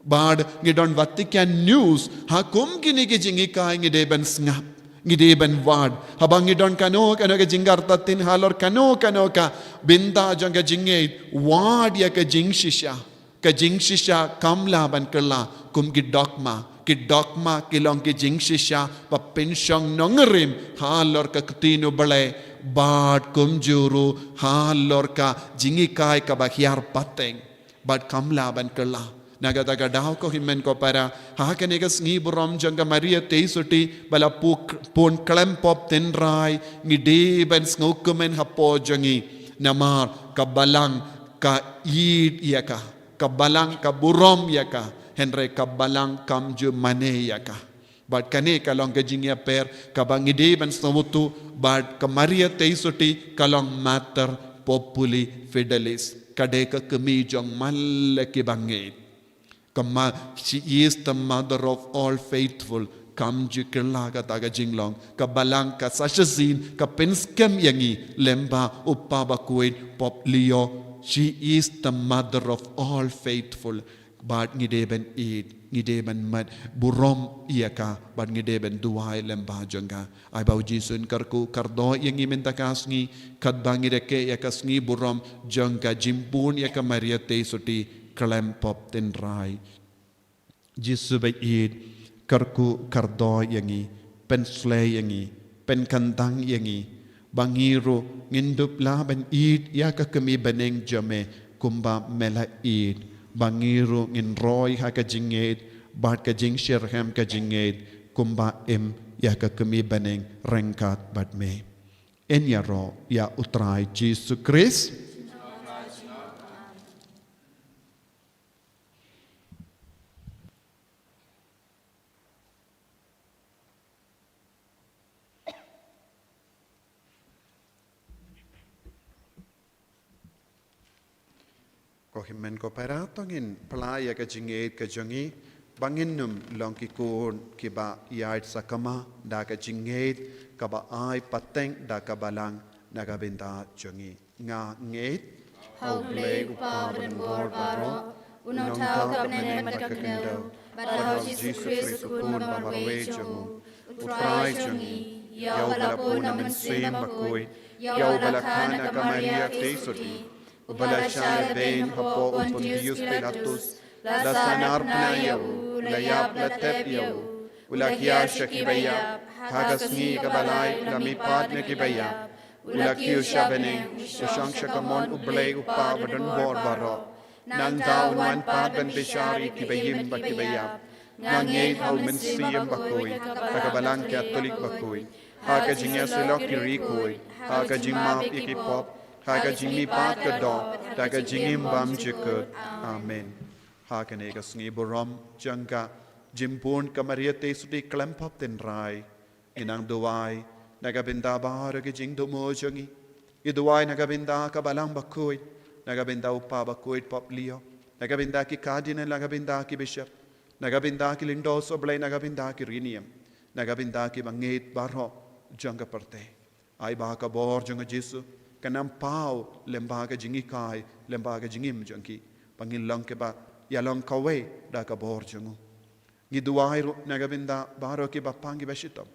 Bad ngi don Vatican News, ha kum kine ki jinghikai ngi dei ban sngap, ngi dei ban wad. Haba ngi don kano kano ka jingkyrtatien halor kano kano ka bynta jong ka jingngeit, wad ïa ka jingshisha. Ka jingshisha kam lah ban kylla kum ki dogma. Ki dogma ki long ki jingshisha ba pynshong nongrim halor ka ktien U Blei, bad kumjuh ruh halor ka jinghikai kaba hiar pateng. Bad kam lah ban kylla. Na kata ka daw ko hynmen ko para, ha kane ka sngi burom jong ka Maria Theisotti ba la pu-, pun khlem pop tynrai, ngi dei ban sngewkmen hapoh jong ngi. Namar ka Balang ka ïeit ïa ka, ka Balang ka burom ïa ka, hynrei ka Balang kam ju mane ïa ka. Bad kane ka long ka jingïapher kaba ngi dei ban sngewthuh, bad ka Maria Theisotti ka long Mater Populi Fidelis. Ka dei ka kmie jong man la ki bangeit. Ka ma-, she is the mother of all faithful. Kam ju kylla kata ka jinglong. Ka Balang ka sa shisien ka pynskhem ïa ngi lyngba u Pa Bakhuid Pope Leo. She is the mother of all faithful. Bad ngi dei ban ïeit, ngi dei ban mad burom ïa ka, bad ngi dei ban duwai lyngba jong ka. Ai ba u Jisu un kyrkhu kyrdoh ïa ngi mynta ka sngi, katba ngi rakhe ïa ka sngi burom jong ka jingpun ïa ka Maria Theisotti khlem pop tynrai. Jisu ba ïeit, kyrkhu kyrdoh ïa ngi, pynshlei ïa ngi, pynkyntang ïa ngi. Ba ngi ruh ngin dup lah ban ïeit ïa ka kmie bneng jong me kumba me la ïeit. Ba ngi ruh ngin roi ha ka jingngeit bad ka jingshitrhem ka jingngeit kumba im ïa ka kmie bneng ryngkat bad me. Yn ïaroh ïa u Trai Jisu Khrist. Ko hynmen ko para, to ngin plie ïa ka jingngeit ka jong ngi ba ngin nym long ki khun kiba ïaid sakma da ka jingngeit kaba ai pateng da ka Balang na ka bynta jong ngi. Nga ngeit ha U Blei U Kpa badonbor baroh, u nongthaw ka bneng bad ka khyndew, bad ha U Jisu Khrist u Khun ba marwei jong u, U Trai jong ngi, ïa uba la bun na Mynsiem Bakhuid, ïa uba la kha na ka Maria Theisotti, uba la shah lehbeiñ hapoh u Pontius Pilatus, la sahnarphna ïa u, la ïap la tep ïa u, u la khia sha kiba ïap, ha ka sngi kaba lai u la mihpat na kiba ïap, u la kiew sha bneng, u shong sha kamon U Blei U Kpa badonbor baroh. Nangta un wan pat ban bishar ïa kiba im bad kiba ïap. Nga ngeit ha U Mynsiem Bakhuid, ha ka Balang Katholik bakhuid, ha ka jingïasyllok ki riewkhuid, ha ka jingmap ïa ki pop, ha ka jingmihpat ka doh, ha ka jingim bymjukut. Amen. Ha kane ka sngi burom jong ka jingbun ka Maria Theisotti khlem pop tynrai, ngi nang duwai na ka bynta baroh ki jingthmu jong ngi. Ngi duwai na ka bynta ka Balang Bakhuid, na ka bynta u Kpa Bakhuid Pope Leo, na ka bynta ki Cardinal, na ka bynta ki Bishop, na ka bynta ki Lyngdoh Sohblei, na ka bynta ki riewniam, na ka bynta ki bangeit baroh jong ka pyrthei. Ai ba ka bor jong U Jisu kan ym paw lem bad ka jinghikai, lem bad ka jingim jong ki, ba ngin long kiba ïalong kawei da ka bor jong u. Ngi duwai ruh na ka bynta baroh kiba pang kiba shitom.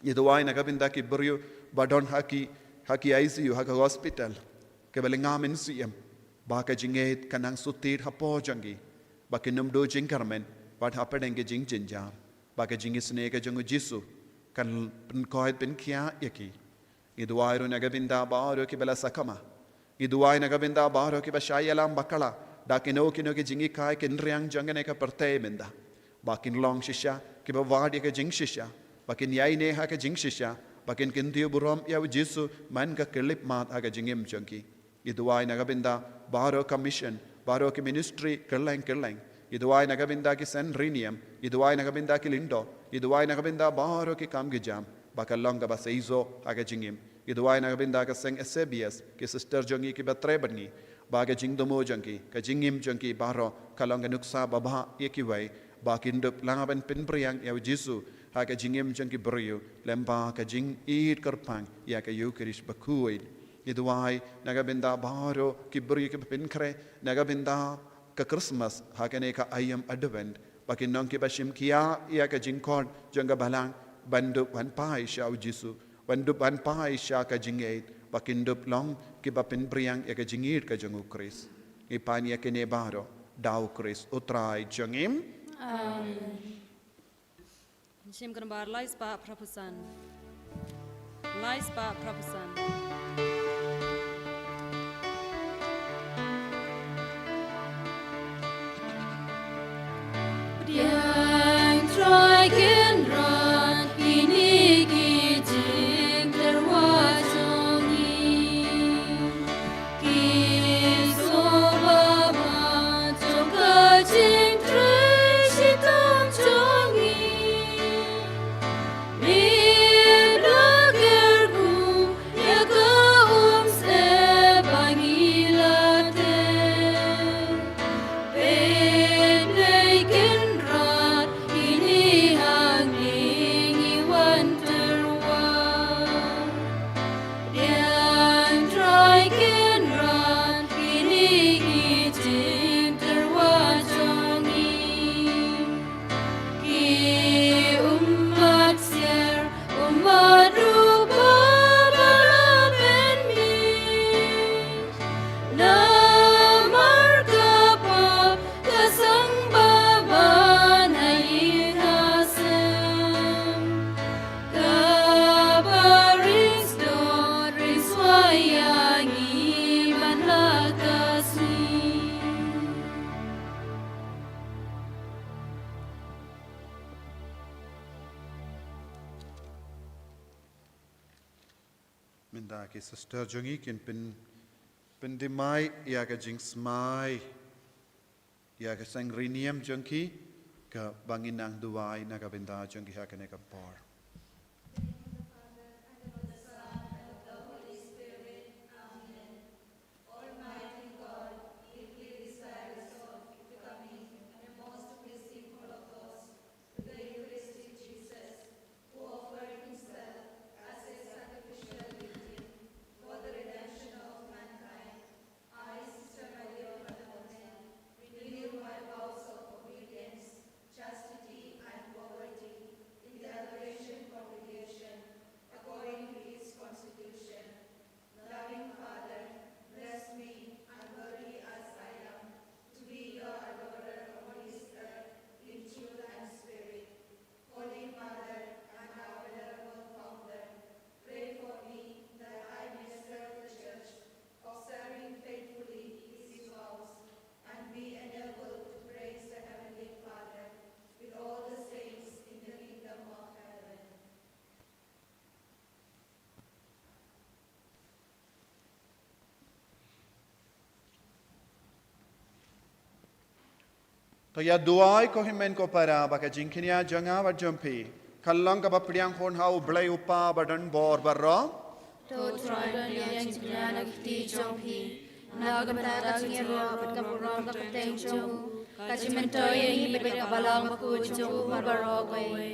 Ngi duwai na ka bynta ki briew ba don ha ki, ha ki I C U, ha ka hospital, kiba lynga mynsiem, ba ka jingngeit kan nang shu tied hapoh jong ki, ba kin ym duh jingkyrmen bad hapdeng ki jingjynjar, ba ka jingisynei ka jong U Jisu kan pynkoit pynkhiah ïa ki. Ngi duwai ruh na ka bynta baroh kiba la sakma. Ngi duwai na ka bynta baroh kiba shah ïalam bakla da kino kino ki jinghikai ki nongriang jong kane ka pyrthei mynta, ba kin long shisha kiba wad ïa ka jingshisha, ba kin ïaineh ha ka jingshisha, ba kin kyntiew burom ïa U Jisu man ka khyllipmat ha ka jingim jong ki. Ngi duwai na ka bynta baroh ka mission, baroh ki ministry kylleng kylleng. Ngi duwai na ka bynta ki seng riewniam, ngi duwai na ka bynta ki lyngdoh, ngi duwai na ka bynta baroh ki kam ki jam, ba ka long kaba seisoh ha ka jingim. Ngi duwai na ka bynta ka seng S A B S, ki sister jong ngi kiba trei bad ngi, ba ka jingthmu jong ki, ka jingim jong ki baroh ka long ka nuksa babha ïa kiwei, ba kin dup lah ban pynphriang ïa U Jisu ha ka jingim jong ki briew lem bad ka jingïeit kyrpang ïa ka Eukharist bakhuid. Ngi duwai na ka bynta baroh ki briew kiba pynkhreh na ka bynta ka Christmas ha kane ka aïom Advent, ba kin long kiba shim khia ïa ka jingkhot jong ka Balang ban dup ban phai sha U Jisu, ban dup ban phai sha ka jingngeit, ba kin dup long kiba pynphriang ïa ka jingïeit ka jong U Khrist. Ngi pan ïa kine baroh da U Khrist U Trai jong ngi. Amen. Shim kynbar lai spah phra phew san. Lai spah phra phew san. Pdiang Trai Kynrad, kine ki jingtyrwa jong ngi. Ki sngewbha ba jong ka jingtrei shitom jong ngi. Me la kyrkhu ïa ka umsyep ba ngi la teh. Peit, Blei Kynrad, kine hangne ngi wan tyrwa. Pdiang Trai Kynrad, kine ki jingtyrwa jong ngi. Ki ummat siar, ummat rupa ba la pynmih. Namar ka pop ka seng ba ban ha ïing ha sem. Kaba ring sdot ring swai ïa ngi man la ka sngi. Mynta ki sister jong ngi kin pyn, pyndih mai ïa ka jingsmai ïa ka seng riewniam jong ki, kaba ngin nang duwai na ka bynta jong ki ha kane ka por. Almighty God, we give To ïa duwai ko hynmen ko para ba ka jingkñia jong nga bad jong phi kan long kaba pdiang hun ha U Blei U Kpa badonbor baroh. To Trai, don ïa jingkñia na ka kti jong phi, na ka bynta ka jingïaroh bad ka burom ka kyrteng jong u, ka jingmyntoi ïa ngi bad ïa ka balang bakhuid jong u baroh kawei.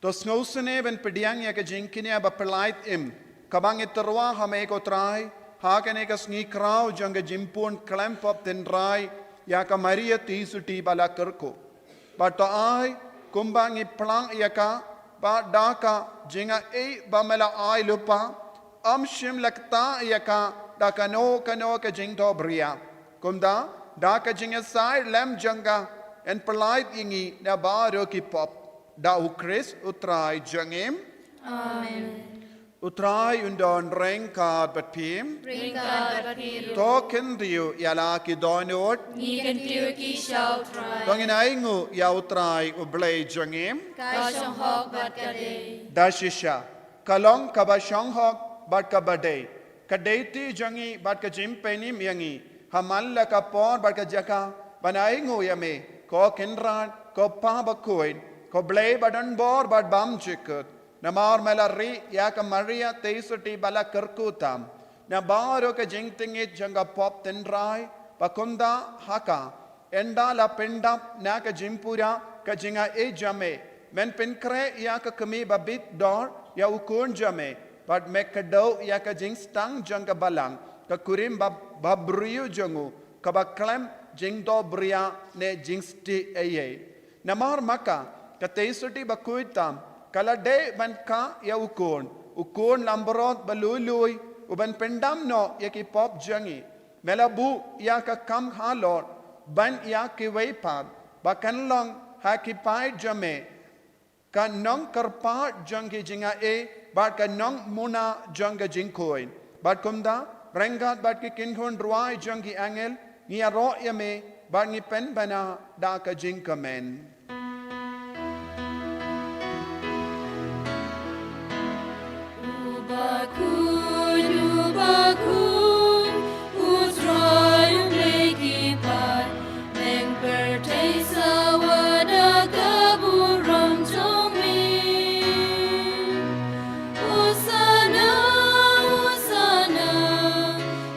To sngewsynei ban pdiang ïa ka jingkñia baphyllaid im kaba ngi tyrwa ha me ko Trai, ha kane ka sngi khraw jong ka jingpun khlem pop tynrai ïa ka Maria Theisotti ba la kyrkhu. Bad to ai kumba ngi phlang ïa ka, ba da ka jingaiei ba me la ai lypa, ym shym la ktah ïa ka da kano kano ka jingthohbria. Kumta da ka jingïasaid lem jong ka, yn phyllaid ïa ngi na baroh ki pop. Da U Khrist U Trai jong ngi. Amen. U Trai un don ryngkat bad phi. Ryngkat bad phi ruh. To khyndiat ïa la ki dohnud. Ngi khyndiat ïa ki sha U Trai. To ngin ainguh ïa U Trai U Blei jong ngi. Ka shong hok bad ka dei. Da shisha ka long kaba shong hok bad kaba dei. Ka dei ti jong ngi bad ka jingpynim ïa ngi ha man la ka por bad ka jaka ban ainguh ïa me, ko Kynrad, ko Kpa bakhuid, ko Blei badonbor bad bymjukut. Namar me la rieh ïa ka Maria Theisotti ba la kyrkhu tam na baroh ka jingtngit jong ka pop tynrai, ba kumta ha ka, ynda la pyndap na ka jingpura ka jingaiei jong me, men pynkhreh ïa ka kmie babit dor ïa u Khun jong me, bad me kdew ïa ka jingstad jong ka balang, ka kurim ba, babriew jong u, kaba khlem jingthohbria ne jingstieh eiei. Namar ma ka, ka Theisotti bakhuid tam ka la dei ban kha ïa u Khun, u Khun langbrot ba lui lui, u ban pyndam noh ïa ki pop jong ngi. Me la buh ïa ka kam halor ban ïa kiwei pat ba kan long ha ki paid jong me ka nongkyrpad jong ki jingaiei bad ka nongmuna jong ka jingkhuid. Bad kumta, ryngkat bad ki kynhun rwai jong ki angel, ngi ïaroh ïa me bad ngi pynbna da ka jingkmen. U bakhuid, u bakhuid, u Trai u Blei ki paid, neng pyrthei sawa da ka burom jong me. Hosana, Hosana,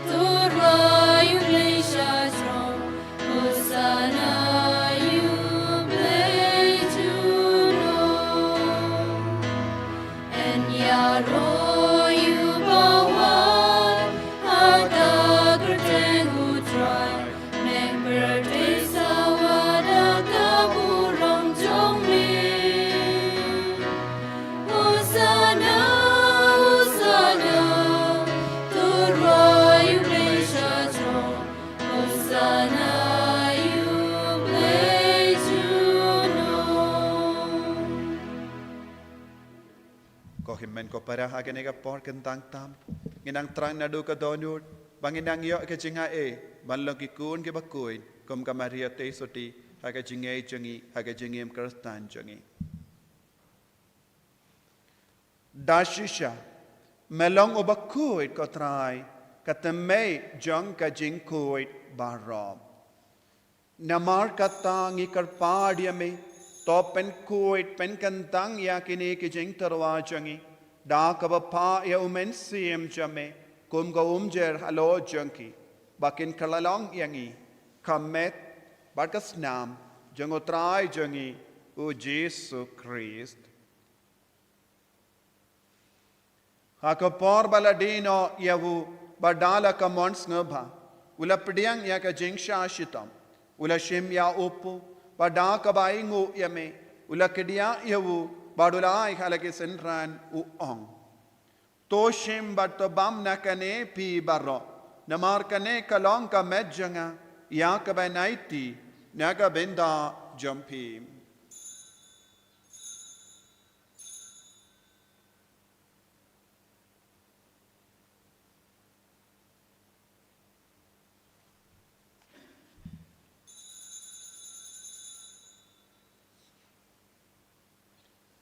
to rwai ïa u Blei sha shnong. Hosana ïa u Blei junom. Yn ïaroh ïa u bawan ha ka kyrteng u Trai. Neng pyrthei sawa da ka burom jong me. Hosana, Hosana, to rwai ïa u Blei sha shnong. Hosana ïa u Blei junom. Ko hynmen ko para, ha kane ka por kyntang tam ngin nang thrang naduh ka dohnud ba ngin nang ïoh ka jingaiei ban long ki khun kiba khuid kum ka Maria Theisotti ha ka jingngeit jong ngi, ha ka jingim Khristan jong ngi. Da shisha me long u bakhuid ko Trai, ka tymmen jong ka jingkhuid baroh. Namar kata ngi kyrpad ïa me, to pynkhuid pynkyntang ïa kine ki jingtyrwa jong ngi da kaba phah ïa u Mynsiem jong me kum ka umjer halor jong ki, ba kin kylla long ïa ngi ka met bad ka snam jong u Trai jong ngi u Jisu Khrist. Ha ka por ba la die noh ïa u, bad da la ka mon sngewbha u la pdiang ïa ka jingshah shitom, u la shim ïa u kpu, bad da kaba ainguh ïa me u la kdiah ïa u, bad u la ai ha la ki synran, u ong: To shim bad to bam na kane phi baroh, namar kane ka long ka met jong nga ïa kaba nai ti na ka bynta jong phi.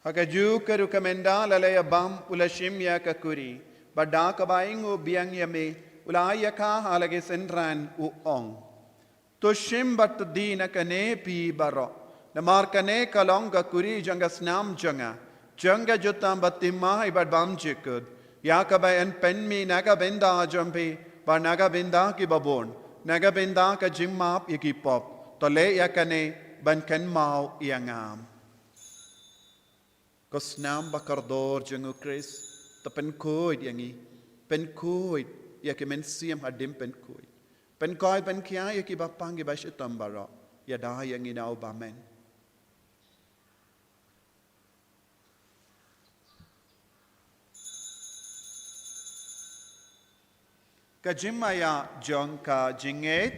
Ha kajuh ka ruh ka mynda la la ïa bam u la shim ïa ka kuri, bad da kaba ainguh biang ïa me u la ai ïa ka ha la ki synran, u ong: To shim bad to die na kane phi baroh. Namar kane ka long ka kuri jong ka snam jong nga, jong ka jutang bathymmai bad bymjukut, ïa kaba yn pynmih na ka bynta jong phi bad na ka bynta kiba bun, na ka bynta ka jingmap ïa ki pop. To leh ïa kane ban kynmaw ïa nga. Ko snam ba kordor jong U Khrist, to pynkhuid ïa ngi, pynkhuid ïa ki mynsiem haduh pynkhuid, pynkhuid, pynkhia ïa kiba pang, kiba shitom baroh. Ïada ïa ngi na u bymman. Ka jingmaïa jong ka jingngeit.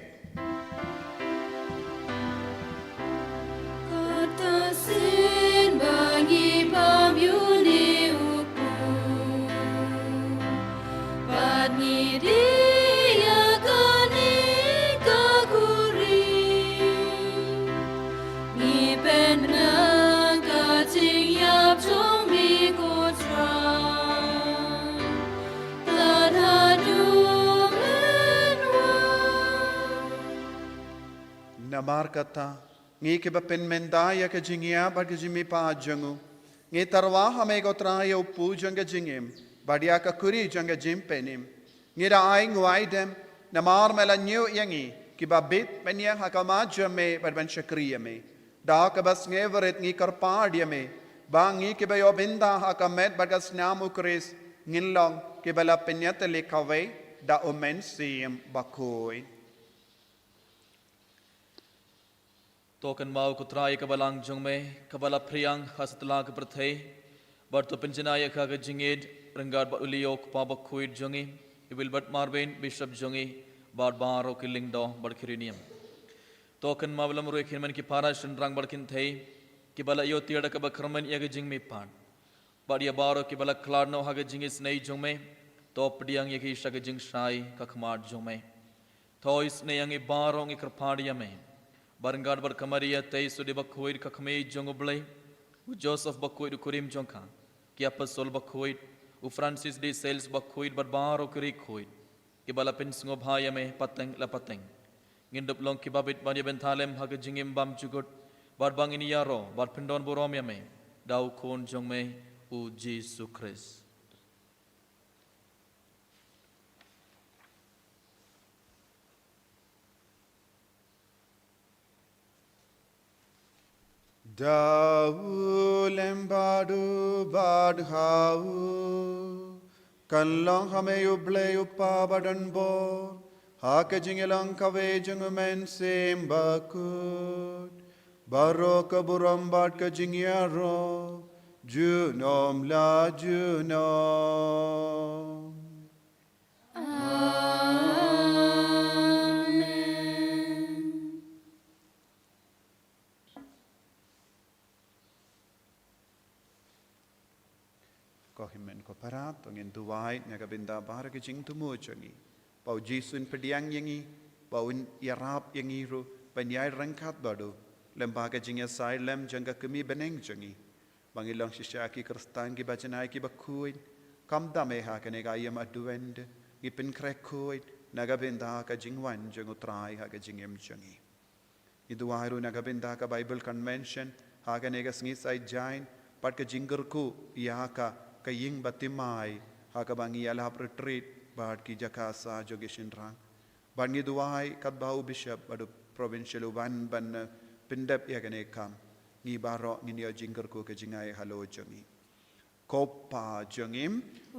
Kata sien ba ngi bam ïa une u kpu, bad ngi die ïa kane ka khuri, ngi pynbna ka jingïap jong me, ko Trai, tad haduh mynwan. Namar kata, ngi kiba pynmynta ïa ka jingïap bad ka jingmihpat jong u, ngi tyrwa ha me, ko Trai, ïa u kpu jong ka jingim bad ïa ka khuri jong ka jingpynim. Ngi da ai nguaidem namar me la ñiew ïa ngi kiba bit ban ïeng ha khmat jong me bad ban shakri ïa me. Da kaba sngewrit ngi kyrpad ïa me ba ngi kiba ïoh bynta ha ka met bad ka snam U Khrist, ngin long kiba la pynïatylli kawei da U Mynsiem Bakhuid. To kynmaw, ko Trai, ka balang jong me kaba la phriang ha satlak ka pyrthei, bad to pynjanai ïa ka ha ka jingïeit ryngkat bad u Leo, u kpa bakhuid jong ngi, u Wilbert Marvin, bishop jong ngi, bad baroh ki lyngdoh bad ki riewniam. To kynmaw, lem ruh ïa ki hynmen ki para, shynrang bad kynthei kiba la ïoh tiar da kaba kyrmen ïa ka jingmihpat, bad ïa baroh kiba la khlad noh ha ka jingisynei jong me. To pdiang ïa ki sha ka jingshai ka khmat jong me. To isynei ïa ngi baroh, ngi kyrpad ïa me, bad ryngkat bad ka Maria Theisotti bakhuid, ka Kmie jong U Blei, u Joseph bakhuid, u kurim jong ka, ki apostol bakhuid, u Francis de Sales bakhuid, bad baroh ki riewkhuid kiba la pynsngewbha ïa me pateng la pateng. Ngin dup long kiba bit ban ïa bynta lem ha ka jingim bymjukut, bad ba ngin ïaroh bad pyndonburom ïa me da u Khun jong me, u Jisu Khrist. Da u lem bad u bad ha u, kan long ha me U Blei U Kpa badonbor, ha ka jingïalong kawei jong U Mynsiem Bakhuid, baroh ka burom bad ka jingïaroh junom la junom. Amen. Ko hynmen ko para, to ngin duwai na ka bynta baroh ki jingthmu jong ngi, ba U Jisu un pdiang ïa ngi, ba un ïarap ïa ngi ruh ban ïai ryngkat bad u lem bad ka jingïasai lem jong ka Kmie bneng jong ngi, ba ngin long shisha ki Khristan kiba janai kiba khuid. Kumta me, ha kane ka aïom Advent, ngi pynkhreh khuid na ka bynta ka jingwan jong U Trai ha ka jingim jong ngi. Ngi duwai ruh na ka bynta ka Bible Convention ha kane ka sngi Saitjaiñ Jaiñ, bad ka jingkyrkhu ïa ka, ka ïing bathymmai ha kaba ngi ïalap retreat bad ki jaka sah jong ki shynrang. Bad ngi duwai katba u Bishop bad u Provincial u wan ban, eh, pyndep ïa kane ka kam, ngi baroh ngin ïoh jingkyrkhu ka jingai halor jong ngi. Ko Pa jong ngi,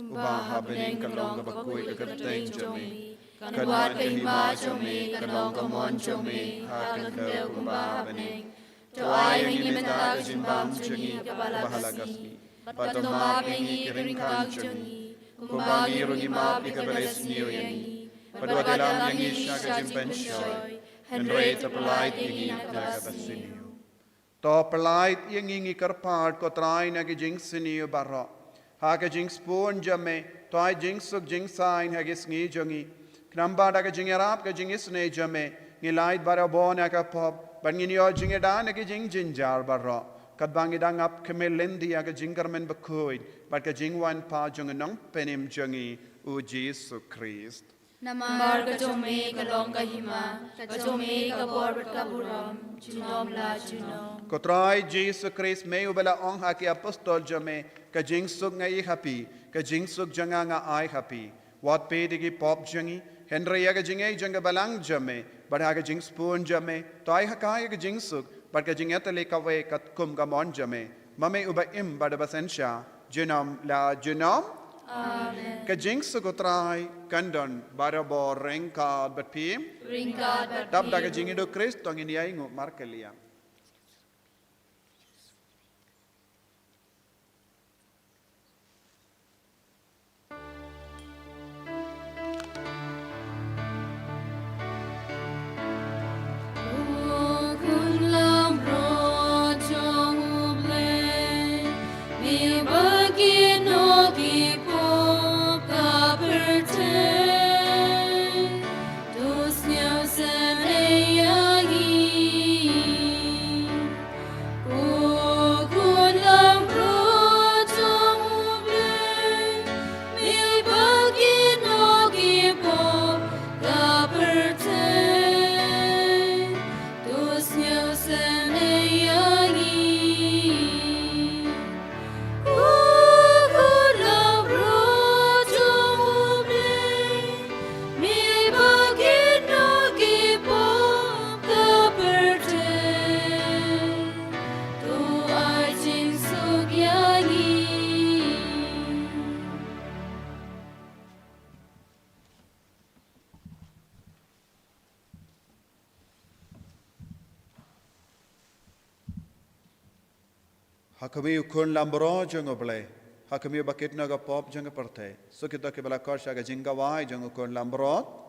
uba ha bneng, ka long kaba khuid ka kyrteng jong me. Kan wan ka hima jong me, kan long ka mon jong me ha ka khyndew kumba ha bneng. To ai ïa ngi mynta ka jingbam jong ngi kaba ha la ka sngi. Bad to map ïa ngi ki ryngkang jong ngi, kumba ngi ruh ngi map ïa kiba la sniew ïa ngi. Bad wat ïalam ïa ngi sha ka jingpynshoi, hynrei to pyllait ïa ngi na kaba sniew. To pyllait ïa ngi, ngi kyrpad, ko Trai, na ki jingsniew baroh. Ha ka jingsbun jong me, to ai jingsuk jingsaiñ ha ki sngi jong ngi. Khnang ba da ka jingïarap ka jingisynei jong me, ngin lait barabor na ka pop, bad ngin ïoh jingïada na ki jingjynjar baroh, katba ngi dang ap khmih lynti ïa ka jingkyrmen bakhuid bad ka jingwan pat jong u Nongpynim jong ngi, u Jisu Khrist. Namar ka jong me ka long ka hima, ka jong me ka bor bad ka burom, junom la junom. Ko Trai Jisu Khrist, me uba la ong ha ki apostol jong me, ka jingsuk nga ai ha phi, ka jingsuk jong nga nga ai ha phi. Wat peit ïa ki pop jong ngi, hynrei ïa ka jingngeit jong ka balang jong me, bad ha ka jingsbun jong me, to ai ha ka ïa ka jingsuk, bad ka jingïatylli kawei katkum ka mon jong me. Ma me uba im bad uba synshar, junom la junom. Amen. Ka jingsuk U Trai kan don barabor ryngkat bad phi. Ryngkat bad phi. Dap da ka jingïaid u Khrist to ngin ïai nguh markylliang. Ha khmih u Khun Lambrot jong U Blei, ha khmih uba kit noh ka pop jong ka pyrthei. Suk ïa kito kiba la khot sha ka jingkhawai jong u Khun Lambrot.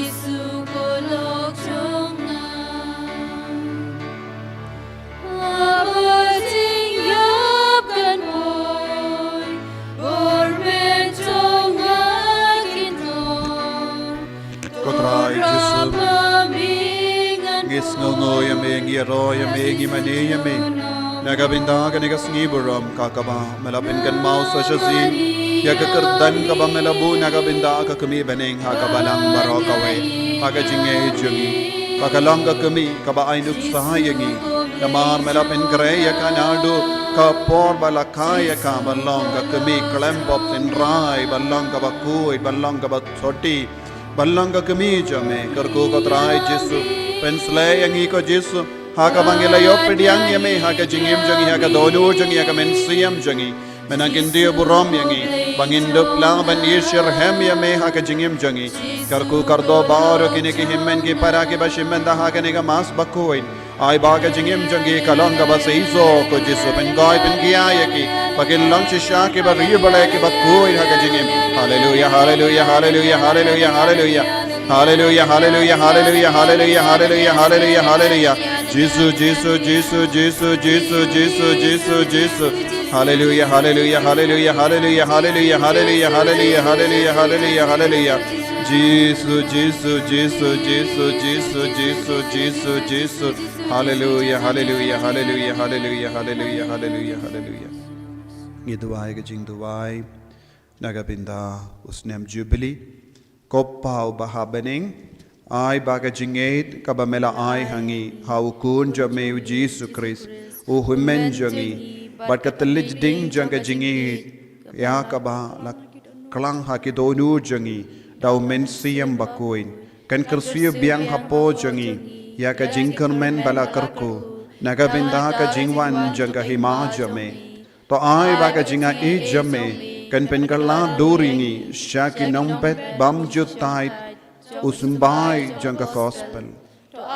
Jisu ko lok jong nga. Haba jingïap kan poi, bor met jong nga kin don. Ko Trai Jisu, ngi sngewnguh ïa me, ngi ïaroh ïa me, ngi mane ïa me. Na ka bynta kane ka sngi burom, ka kaba me la pynkynmaw sa shisien ïa ka kyrdan kaba me la buh na ka bynta ka kmie bneng ha ka balang baroh kawei, ha ka jingngeit jong ngi. Ka ka long ka kmie kaba ai nuksa ïa ngi. Namar me la pynkhreh ïa ka naduh ka por ba la kha ïa ka ban long ka kmie khlem pop tynrai, ban long kaba khuid, ban long kaba soti, ban long ka kmie jong me. Kyrkhu ko Trai Jisu, pynshlei ïa ngi ko Jisu, ha kaba ngi la ïoh pdiang ïa me ha ka jingim jong ngi, ha ka dohnud jong ngi, ha ka mynsiem jong ngi. Me nang kyntiew burom ïa ngi ba ngin dup lang ban ïashitrhem ïa me ha ka jingim jong ngi. Kyrkhu kyrdoh baroh kine ki hynmen ki para kiba shim bynta ha kane ka Mass bakhuid. Ai ba ka jingim jong ki ka long kaba seisoh ko Jisu, pynkoit pynkhia ïa ki ba kin long shisha kiba riewblei kiba khuid ha ka jingim. Haleluya, haleluya, haleluya, haleluya, haleluya. Haleluya, haleluya, haleluya, haleluya, haleluya, haleluya, haleluya. Jisu, Jisu, Jisu, Jisu, Jisu, Jisu, Jisu, Jisu. Haleluya, haleluya, haleluya, haleluya, haleluya, haleluya, haleluya, haleluya, haleluya, haleluya. Jisu, Jisu, Jisu, Jisu, Jisu, Jisu, Jisu, Jisu. Haleluya, haleluya, haleluya, haleluya, haleluya, haleluya, haleluya. Ngi duwai ka jingduwai na ka bynta u snem Jubili. Ko Pa uba ha bneng, ai ba ka jingngeit kaba me la ai ha ngi ha u Khun jong me u Jisu Khrist, u Hynmen jong ngi, bad ka tylli ding jong ka jingngeit ïa kaba la klang ha ki dohnud jong ngi da u Mynsiem Bakhuid, kan kyrsiew biang hapoh jong ngi ïa ka jingkyrmen ba la kyrkhu na ka bynta ka jingwan jong ka Hima jong me. To ai ba ka jingai jong me kan pynkylla dur ïa ngi sha ki nongbet bymjukut u symbai jong ka Gospel.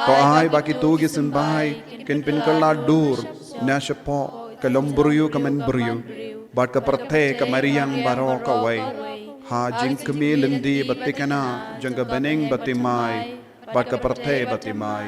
To ai ba kito ki symbai kin pynkylla dur na shapoh ka longbriew ka manbriew bad ka pyrthei ka mariang baroh kawei, ha jingkmie lynti bad thikna jong ka bneng bad thymmai bad ka pyrthei bad thymmai.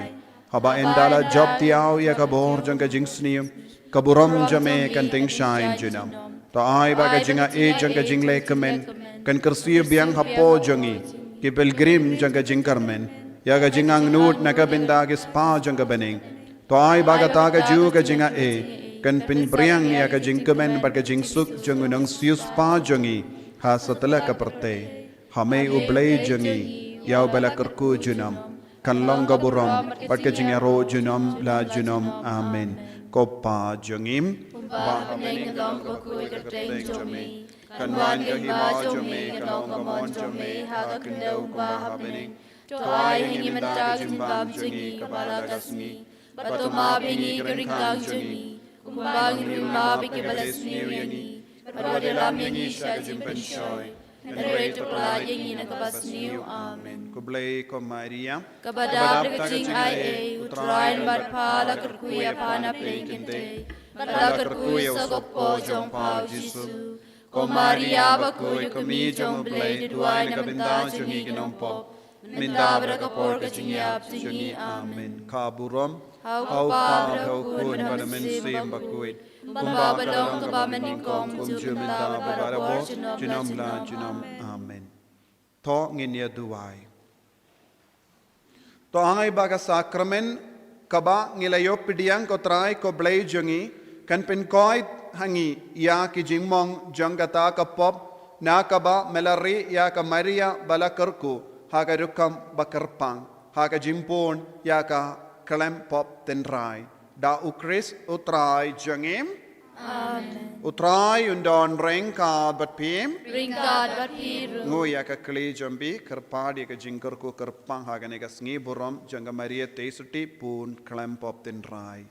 Haba ynda la jop thiaw ïa ka bor jong ka jingsniew, ka burom jong me kan tyngshaiñ junom. To ai ba ka jingai jong ka jingleh kmen kan kyrsiew biang hapoh jong ngi ki pilgrim jong ka jingkyrmen ïa ka jingangnud na ka bynta ki spah jong ka bneng. To ai ba kata kajuh ka jingai kan pynphriang ïa ka jingkmen bad ka jingsuk jong u nongsiewspah jong ngi ha satlak ka pyrthei. Ha me u Blei jong ngi, ïa uba la kyrkhu junom, kan long ka burom bad ka jingïaroh junom la junom. Amen. Ko Pa jong ngi, uba ha bneng, kan long bakhuid ka kyrteng jong me. Kan wan ka hima jong me, kan long ka mon jong me ha ka khyndew kumba ha bneng. To ai ha ngi mynta ka jingbam jong ngi kaba la ka sngi. Bad to map ïa ngi ka ryngkang jong ngi, kumba ngi ruh ngi map ïa kiba leh sniew ïa ngi. Bad wat ïalam ïa ngi sha ka jingpynshoi, hynrei to pyllait ïa ngi na kaba sniew. Amen. Khublei ko Maria, kaba dap da ka jingai ei, U Trai un bad pha. La kyrkhu ïa pha na pdeng ki kynthei, bad la kyrkhu ïa u sohpop jong pha U Jisu. Ko Maria bakhuid, kmie jong U Blei, to duwai na ka bynta jong ngi ki nongpop, mynta bad ha ka por ka jingïap jong ngi. Amen. Ka burom ha U Kpa, ha U Khun bad ha U Mynsiem Bakhuid, kumba ka long kaba mynnyngkong, kumjuh mynta bad barabor, junom la junom. Amen. To ngin ïa duwai. To ai ba ka sakramen kaba ngi la ïoh pdiang, ko Trai ko Blei jong ngi, kan pynkoit ha ngi ïa ki jingmong jong kata ka pop na kaba me la rieh ïa ka Maria ba la kyrkhu ha ka rukom ba kyrpang, ha ka jingpun ïa ka khlem pop tynrai. Da U Khrist U Trai jong ngi. Amen. U Trai un don ryngkat bad phi. Ryngkat bad phi ruh. Nguh ïa ka kli jong phi, kyrpad ïa ka jingkyrkhu kyrpang ha kane ka sngi burom jong ka Maria Theisotti pun khlem pop tynrai.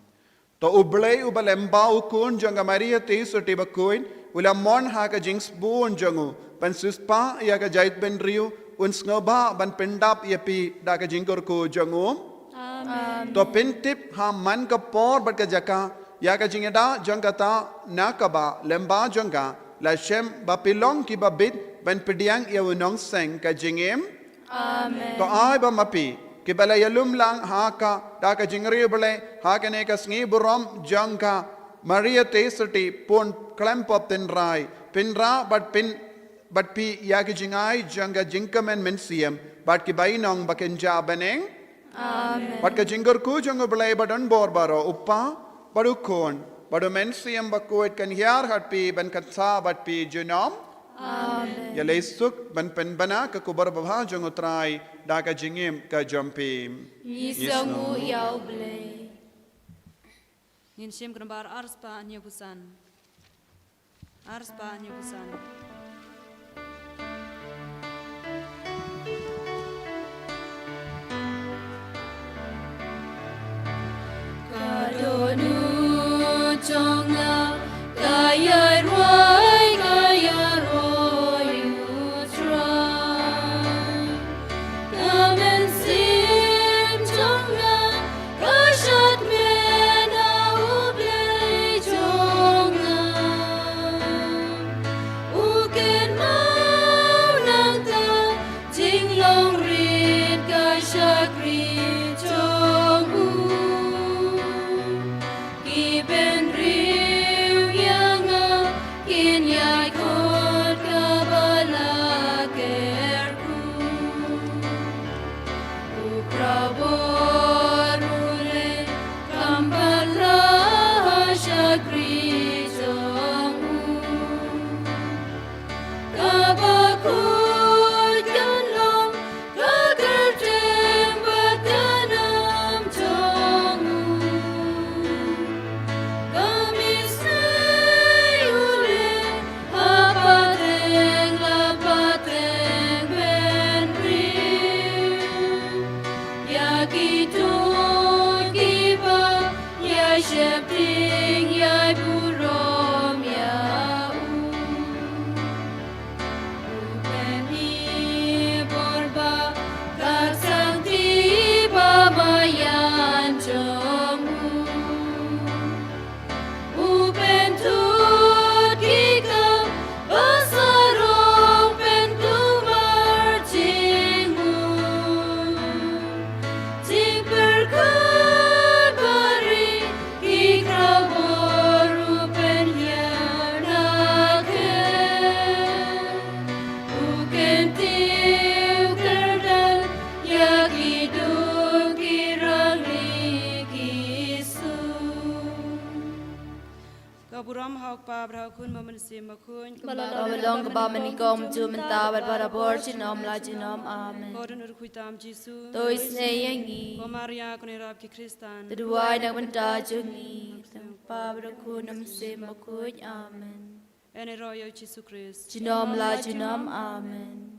To U Blei uba lyngba U Khun jong ka Maria Theisotti bakhuid, u la mon ha ka jingsbun jong u ban siewspah ïa ka jaitbynriew, un sngewbha ban pyndap ïa phi da ka jingkyrkhu jong u. Amen. To pyntip ha man ka por bad ka jaka ïa ka jingïada jong kata na kaba lyngba jong ka la shem ba phi long kiba bit ban pdiang ïa u nongseng ka jingim. Amen. To ai ba ma phi kiba la ïalum lang ha ka da ka jingriewblei ha kane ka sngi burom jong ka Maria Theisotti, pun khlem pop tynrai, pynra bad pyn bad phi ïa ki jingai jong ka jingkmen mynsiem bad ki bainong ba kynja bneng. Amen. Bad ka jingkyrkhu jong U Blei ba don bor baroh, U Kpa bad U Khun bad U Mynsiem Bakhuid, kan hiar ha phi bad kan sah bad phi junom. Amen. Ïaleh suk ban pynbna ka khubor babha jong U Trai da ka jingim ka jong phi. Ngi sngewnguh ïa U Blei. Ngin shim ka nambar arspah hynñiewphew san. Arspah hynñiewphew san. Ka dohnud jong nga ka ïai rwai, ka ïai rwai U Trai. Ka mynsiem jong nga ka shad kmen ha U Blei jong nga. U kynmaw nangta jinglong rit ka shakri jong u. Ki bynriew ïa nga kin ïai khot kaba la kyrkhu. U khraw bor u leh kam pat la ha shakri jong u. Kaba khuid kan long ka kyrteng bad ka nam jong u. Ka mih snei u leh ha pateng la pateng bynriew. Ïa kito kiba ïai sheptieng ïai burom ïa u. U pynïabor ba ka sangti ba maïan jong u. U pynthut ki kam ba sarong, pynthut mar jingmut. Jingpyrkhat ba ri ki khraw bor u pynhiar na kher. U kyntiew kyrdan ïa ki duk ki rangli ki suk. Ka burom ha U Kpa bad ha U Khun bad U Mynsiem Bakhuid. Kaba long kaba mynnyngkong, mynta, mynta bad barabor, junom la junom. Amen. Ko don u khuid tam Jisu. To isynei ïa ngi. Ko Maria ko nongrap ki Khristan. To duwai na ka bynta jong ngi. Tang U Kpa bad U Khun U Mynsiem Bakhuid. Amen. Yn ïaroh ïa U Jisu Khrist. Junom la junom. Amen.